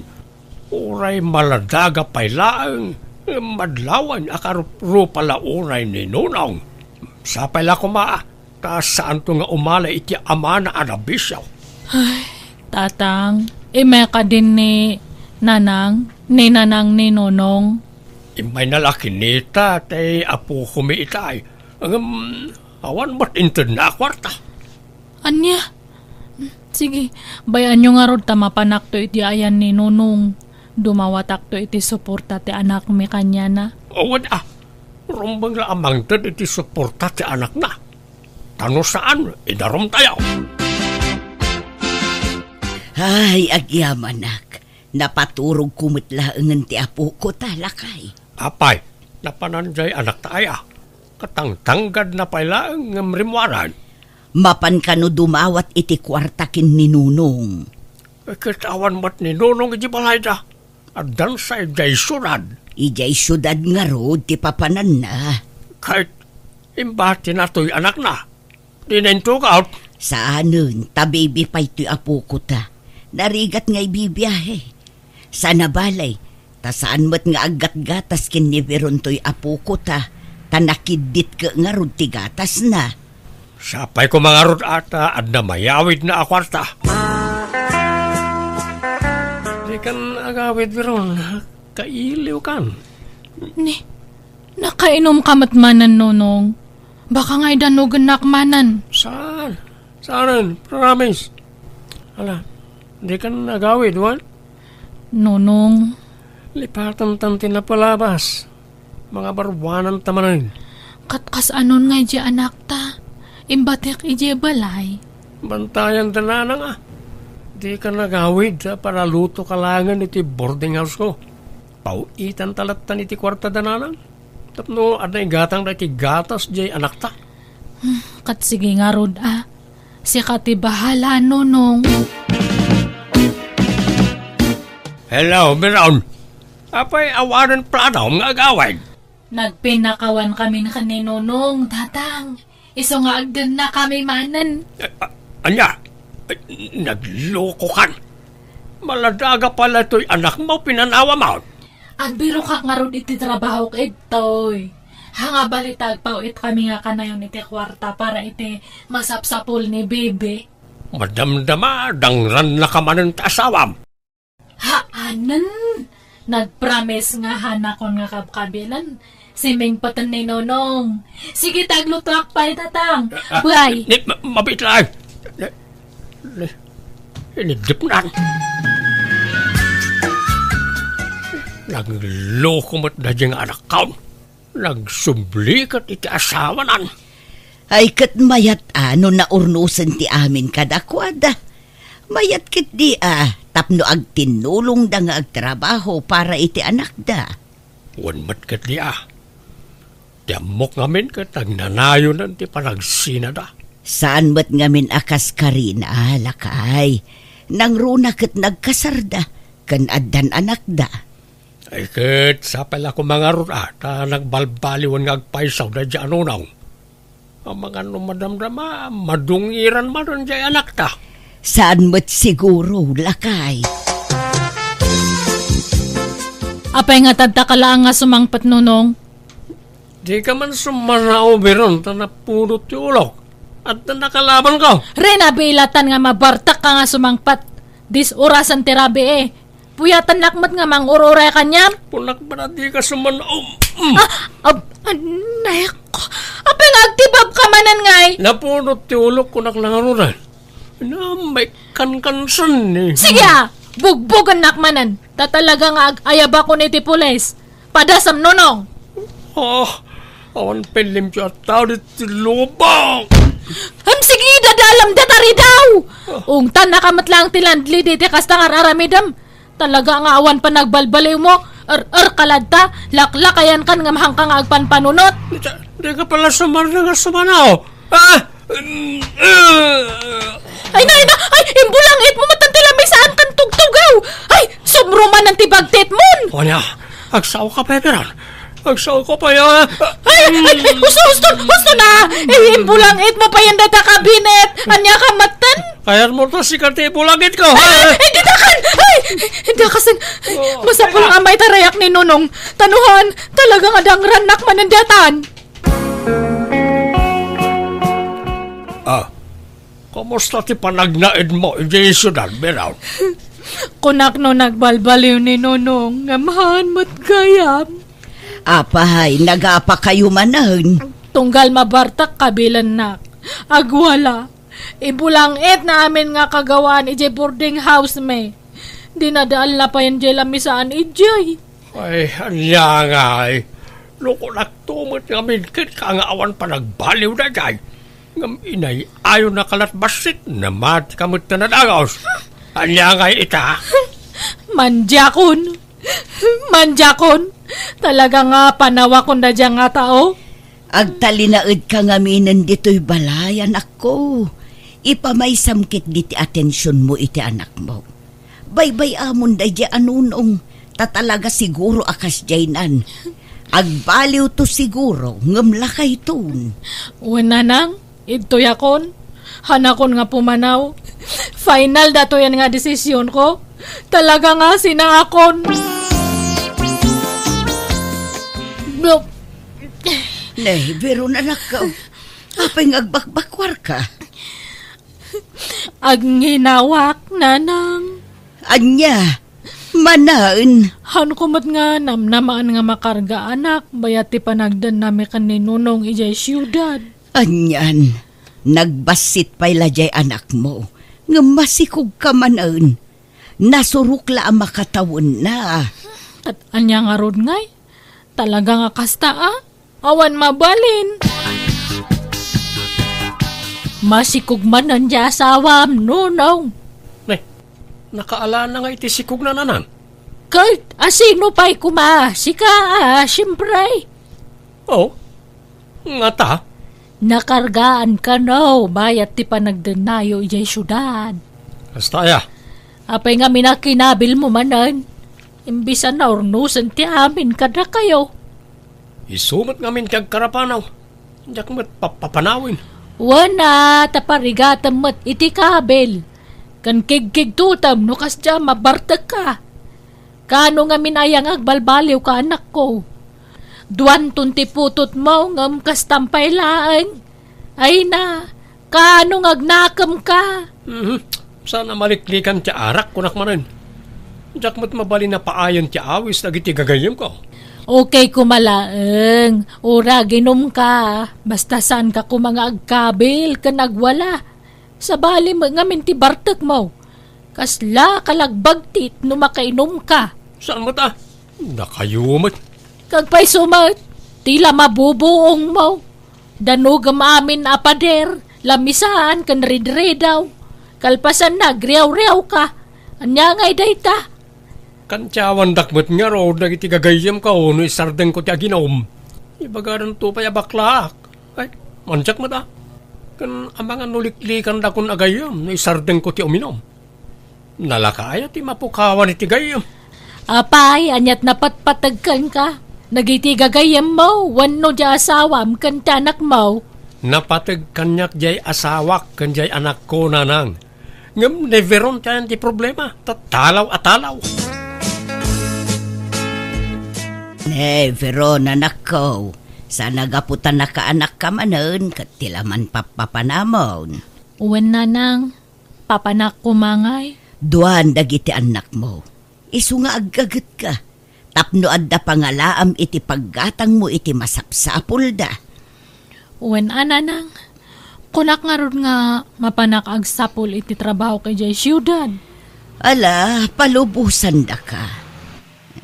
Uray maladaga pay laeng, madlawan a karupa la unay ni Nonong. Sapay la koma, ta saanto nga umala iti amana a nabisio. Ay, Tatang, immay kadi ni Nanang, ni Nanang ni Nonong. Immayna la kinita ti apokomi itay. Ngem, awan met intedna a kuarta. Ania? Sige, bay-anyo ngarud ta mapanakto iti ayan ni Nonong. Dumawatakto iti suporta ti anakmi kaniana. Awan a. Rumbeng la a mangted iti suporta ti anakna. Ta no saan, idarumtayo. Ay, agyamanak. Napaturogko met laengen ti apoko ta, lakay. Apay, napanan jay anakta aya? Katangtanggadna pay laeng ngem rimmuaran. Mapan kano dumawat iti kuarta ken ni Nonong. Ket awan met ni Nonong iti balayda. Addansa idiay siudad. Idiay siudad ngarud ti papananna. Ket imbatina toy anakna. Dina intugaw. Saanen, ta bibi pay toy apoko ta. Narigat nga ibibiahe. Saan a bale, ta saan met nga aggatgatas ken ni Veron toy apoko ta, ta nakiddit ket ngarud ti gatasna. Sapay koma ngarud a ta adda mayawidna a kuarta. Dikan agawid, Veron. Kailiwkan. Ni, nakainom ka met manen, Nonong. Baka ngay danugennak manen. Saan? Saanen? Promise. Ala, dikan agawid, wen? Nonong. Lipatantan ti napalabas. Mangabaruananta manen. Ket kasano ngay di anakta? Imbatek idiay balay. Bantayanda nanang a. Dikan agawid a panalutoka laengen iti boarding house-ko. Paw-itanta lattan iti kuartada nanang. Tapno adda igatangda iti gatas diay anakta. Hmm, ket sige ngarud a. Sika ti bahala, Nonong. Hello, Veron. Apay awanen planom nga agawid? Nagpinnakawan kamin ken ni Nonong, Tatang. Isu nga agdennakami manen. Eh, a-, ania? Eh, naglokokan. Maladaga pay la toy anakmo, pinanawam. Agbirokak ngarud iti trabahok, Edtoy. Haan nga balita, agpaw-itkami nga kanayon iti kuarta para iti masapsapul ni Bibi. Madamdama, dangrannaka manen ti asawam. Haanen! Nagpromise nga hanakon nga kabkabilan. Simingpeten ni Nonong. Sige, taglutoak pay, Tatang. Ah, ah, Bye. Ni, ma-, mabiit laeng. Ni, ni, iniddepnan. Nagloko met daydiay nga anakkaon. Nagsubli ket iti asawanan. Ay, ket mayat a no naurnosen ti amin kadakuada. Mayat ketdi a tapno agtinnulongda nga agtrabaho para iti anakda. Wen met ketdi a. Ti ammok ngamin ket agnanayonen ti panagsinada. Saan met ngamin a kas Karina, lakay. Nangruna ket nagkasarda, ken addan anakda. Ay ket, sapay la koma ngarud a, ta nagbalbaliwen nga agpaysaw daydiay a nunong. Amangan no madamdama, madungiran manen diay anakta. Saan met siguro, lakay. Apay nga tadta ka laeng nga sumangpet, Nonong? Dika man summanao, Biron, ta napunot ti ulok. Adda nakalabanko. Rina, biilatan nga mabartek ka nga sumangpet. Dis-orasan ti rabii. Puyatannak met nga mangur-uray kaniam. Kunak man a dika summanao. Mm. Ah, ab-, anay ko. Apay nga agtibabka manen ngay? Napunot ti ulok, kunak la ngaruden. Namaikkan kansan ni. Sige a, bugbogennak manen. Ta talaga nga ag-ayabakon iti pulis. Padasam, Nonong. Ah, awan pay limpio a tao ditoy lubong. Ham, sige, dadalam data ridaw. Ah. Ungtan, nakamat lang ti landlady iti kasta nga ar-aramidem. Talaga nga awan panagbalbaliwmo. Er-er ka latta, laklakayan kan nga mahanka nga agpanpanunot. Di, di ka pala sumarna nga sumanaw. Ah! Mm, ah! Ay na, ay na! Ay, imbulangit mo matan ti lamisaan kan tugtugaw! Ay, sumrumanan ti bagtit mon! Ania, agsao ka pay, Biron? Agsao ka pay, ah! Ay, ay, ay, husto, husto, husto na! Ay, imbulangit mo pay yan data kabinet! Ania ka matan? Kayat mo to, sikat ti ibulangit ko, ha? Ay, ay, ditakan! Ay, ditakan! Oh, masapul nga maitarayak ni Nonong. Tanuhan, talaga nga dangrannak manen datan. Ah, kumusta ti panagnaedmo idiay siudad, Biron? Kunak no nagbalbaliw ni Nonong, ngem haan met gayam. Apay, nagapa kayo manen? Tunggal mabartek kabilennak. Agwala. Ibulangit na amin nga kagawaan idiay boarding house mi. Dinadaal na payen diay lamisaan idiay. Ay, ania ngay? Lukonakto met ngamin ket ka nga awan panagbaliw daydiay. Ngem inay-ayo na kalat bassit, namati ka met ta nadagos. Ania ngay ita? Mandiakon. Mandiakon. Talaga nga panawakon daydiay nga tao. Agtalinaedka ngaminen ditoy balay, anakko. Ipamaysam ketdi ti atensionmo iti anakmo. Baybay-amon daydiay a Nonong, ta talaga siguro a kasdiaynan. Agbaliwto siguro, ngem lakayton. Wen, nanang, idtoyakon. Hanakon nga pumanaw. Final datoyen nga desisionko. Talaga nga sinaakon. No. Ne, Biron, anakko. Apay nga agbakbakwarka? Agnginawaak, nanang. Ania? Manen? Hanko met nga namnamaan nga makargaanak, bayat ti panagdennami ken ni Nonong idiay siudad. Anian, nagbassit pay la diay anakmo, ngem masikogka manen. Nasurok la a makatawenna. Ket ania ngarud ngay? Talaga nga kasta a? Awan mabalin. Masikog manen diay asawam, Nonong. Ne, nakaalana nga iti sikogna, nanang? Ket asino pay koma? Sika a, siempre. Oh, ngata? Nakargaan kano bayat ti panagdennayo idiay siudad. Kasta aya? Apay ngamin a kinabilmo manen? Imbis a naurnosen ti amin kadakayo. Isu met ngamin ti agkarapanaw. Diak met papapanawen. Wen a, ta parigatem met iti kabil. Ken kigkigtotem no kasdiay a mabartekka. Kaano ngamin aya nga agbalbaliwka, anakko? Duanton ti putotmo, ngem kastam pay laeng. Ay na, kaano nga agnakemka? Mhm. Saan a maliklikan ti arak, kunak manen. Diak met mabalin a paayen ti awis dagiti gagayyemko. Okay koma laeng, uray aginumka, basta saanka koma nga agkabil ken agwala. Sabali met ngamin ti bartekmo. Kasla kalagbagtit no makainumka. Saan met a? Dakayo met. Kagpayso met, ti la mabubuongmo. Danogem amin a pader, lamisaan ken ridridaw. Kalpasanna, agriawriawka. Ania ngay dayta? Kantiawandak met ngarud dagiti gagayyemko no isardengko ti aginum. Ibagadanto pay a baklaak. Ay, mandiak met a. Ken amangan no liklikandakon a gayyem no isardengko ti uminum. Nalaka aya ti mapukawan iti gayyem? Apay, aniat napatpateg kenka? Dagiti gagayyemmo wenno diay asawam ken ti anakmo? Napateg kaniak diay asawak ken diay anakko, nanang. Ngem ni Veron ti ayan ti problema, ta talaw a talaw. Ne, Veron, anakko, saan a gapu ta nakaanakka manen ket ti laman pappapanamon. Wen, nanang, papanak koma ngay. Duan dagiti annakmo. Isu nga aggagetka, tapno adda pangalaam iti paggatangmo iti masapsapulda. Wen a, nanang, kunak ngarud nga mapanak agsapul iti trabahok idiay siudad. Ala, palubosandaka.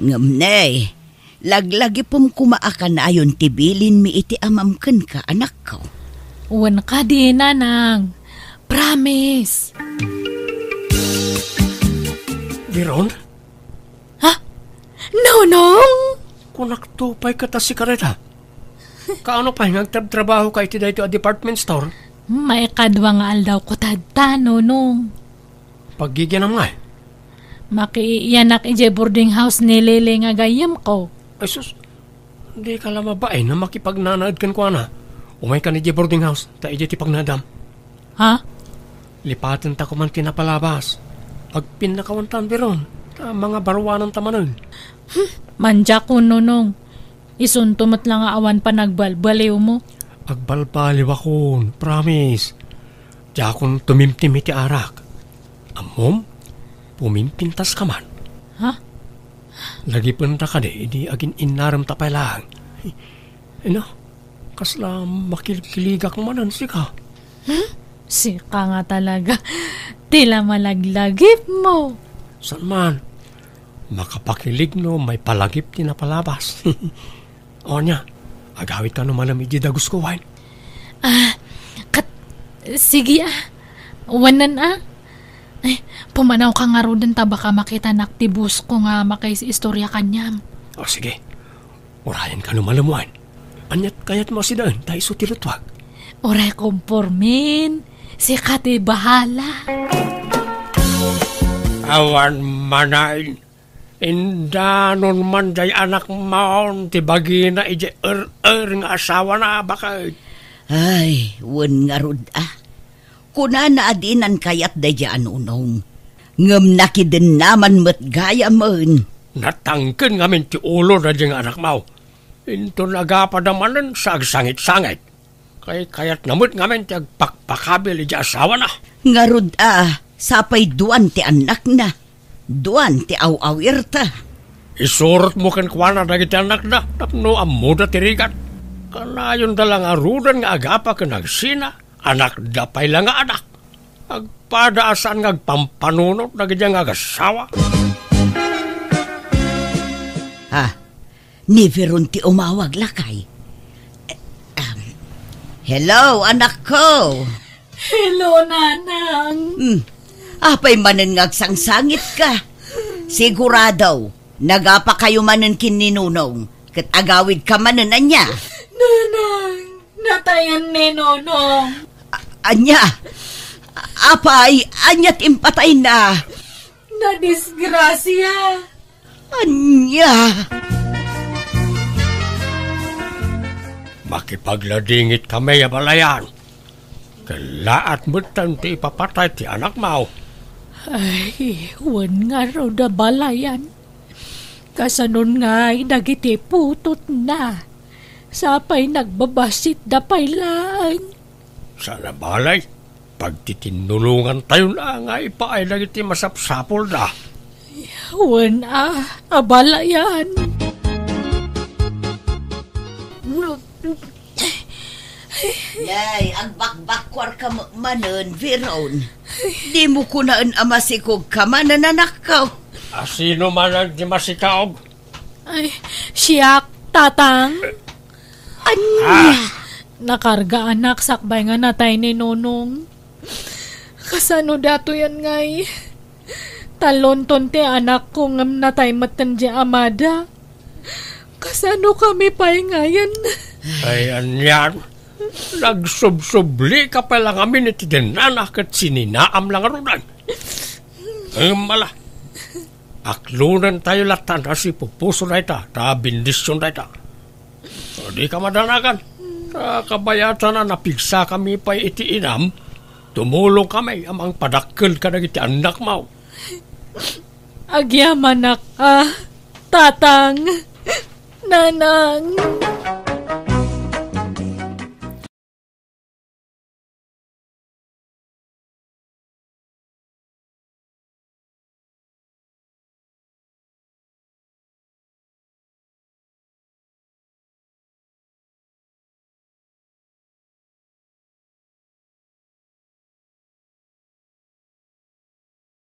Ngem ne, laglagipem koma a kanayon ti bilinmi iti amam kenka, anakko. Wen kadi, nanang. Promise. Veron? Ha? Nonong? Kunakto pay ket a sika dayta. Kaano pay nga agtrabtrabahoka iti daytoy a department store? Maikadua nga aldawko tatta, Nonong. Paggigianam ngay? Makiiyanak idiay boarding house ni Lele nga gayyemko. Ay sus, dika la mabain a makipagnanaed kenkuana. Umaykan idiay boarding house, ta idiay ti pagnaedam. Ha? Lipatenta koman ti napalabas. Agpinnakawantan, Veron, ta mangabaruananta manen. Hmm, mandiakon, Nonong. Isunto met la nga awan panagbalbaliwmo. Agbalbaliwakon, promise. Diakon tumimtim iti arak. Ammom, pumimpintaska man. Ha? Lagipenta kadi idi agin-innaremta pay laeng. Ino, kasla makilkiligak manen sika. Hmm? Sika nga talaga. Ti la malaglagipmo. Saan man? Makapakilig no maipalagip ti napalabas. O ania, agawidka no malem iti dagusko, wen? Ah, kat-, sige, ah. Wanan, ah. Ay, pumanawka ngaruden ta baka makitanak ti boss ko nga makaistorya kaniam. O, sige. Urayenka no malem, wen? Aniat kayatmo a sidaen ta isu ti luttuak? Uray kompormin. Sika ti bahala. Awan manen. Indanon man diay anakmon ti bagina idiay er-er nga asawana, baket. Ay, wen ngarud a. Kunana a dinan kayat daydiay a Nonong. Ngem nakidennaman met gayamen. Natangken ngamin ti ulo daydiay nga anakmo. Inton agapada manen sa agsangit-sangit. Kaykayatna met ngamin ti agpakpakabil idiay asawana. Ngarud a, sapay duan ti annakna. Duan ti aw-awirta. Isurotmo kenkuana dagiti annakda tapno ammoda ti rigat. Kanayonda la ngaruden nga agapa ken agsina, anakda pay la nga anak. Agpada a saan nga agpampanunot dagiti nga agassawa. Ah, ni Veron ti umawag, lakay. Ahem. Hello, anakko. Hello, Nanang. Hmm. Apay manen nga agsangsangitka? Sigurado, nagapakayo manen ken ni Nonong, ket agawidka manen, ania? Nanang, natayen ni Nonong. A-, ania? Apay, ania ti impatayna? Nadisgrasia. Ania? Makipagladingit kami a balayan. Kellaat metten ti ipapatay ti anakmo. Ay, wen ngarud a balayan. Kasanon ngay dagiti putotna? Sapay nagbabassit da pay laeng. Saan a balay, pagtitinnulongantayon a nga ipaay dagiti masapsapulda. Wen a, a balayan. Nay, agbakbakkuarka met manen, Veron. Dimo kunaen a masikogka manen, anakko. A sino manen ti masikog? Ay, siak, Tatang. Ania? Ah! Nakarga, anak, sakbay nga natay ni Nonong. Kasano datoyen ngay? Talonton ti anakko ngem natay metten di amada. Kasano kami pay ngayen? Ay, anian. Nagsubsubli ka pay la ngamin iti dinana ket sininaam la ngaruden. Ngem ala, aklonentayo latta a sipupuso dayta, ta bendision dayta. Di ka madanagan. Ta kabayatan a napigsa kami pay iti inam, tumulong kami a mangpadakkel kadagiti annakmo. Agyamanak a, Tatang, Nanang.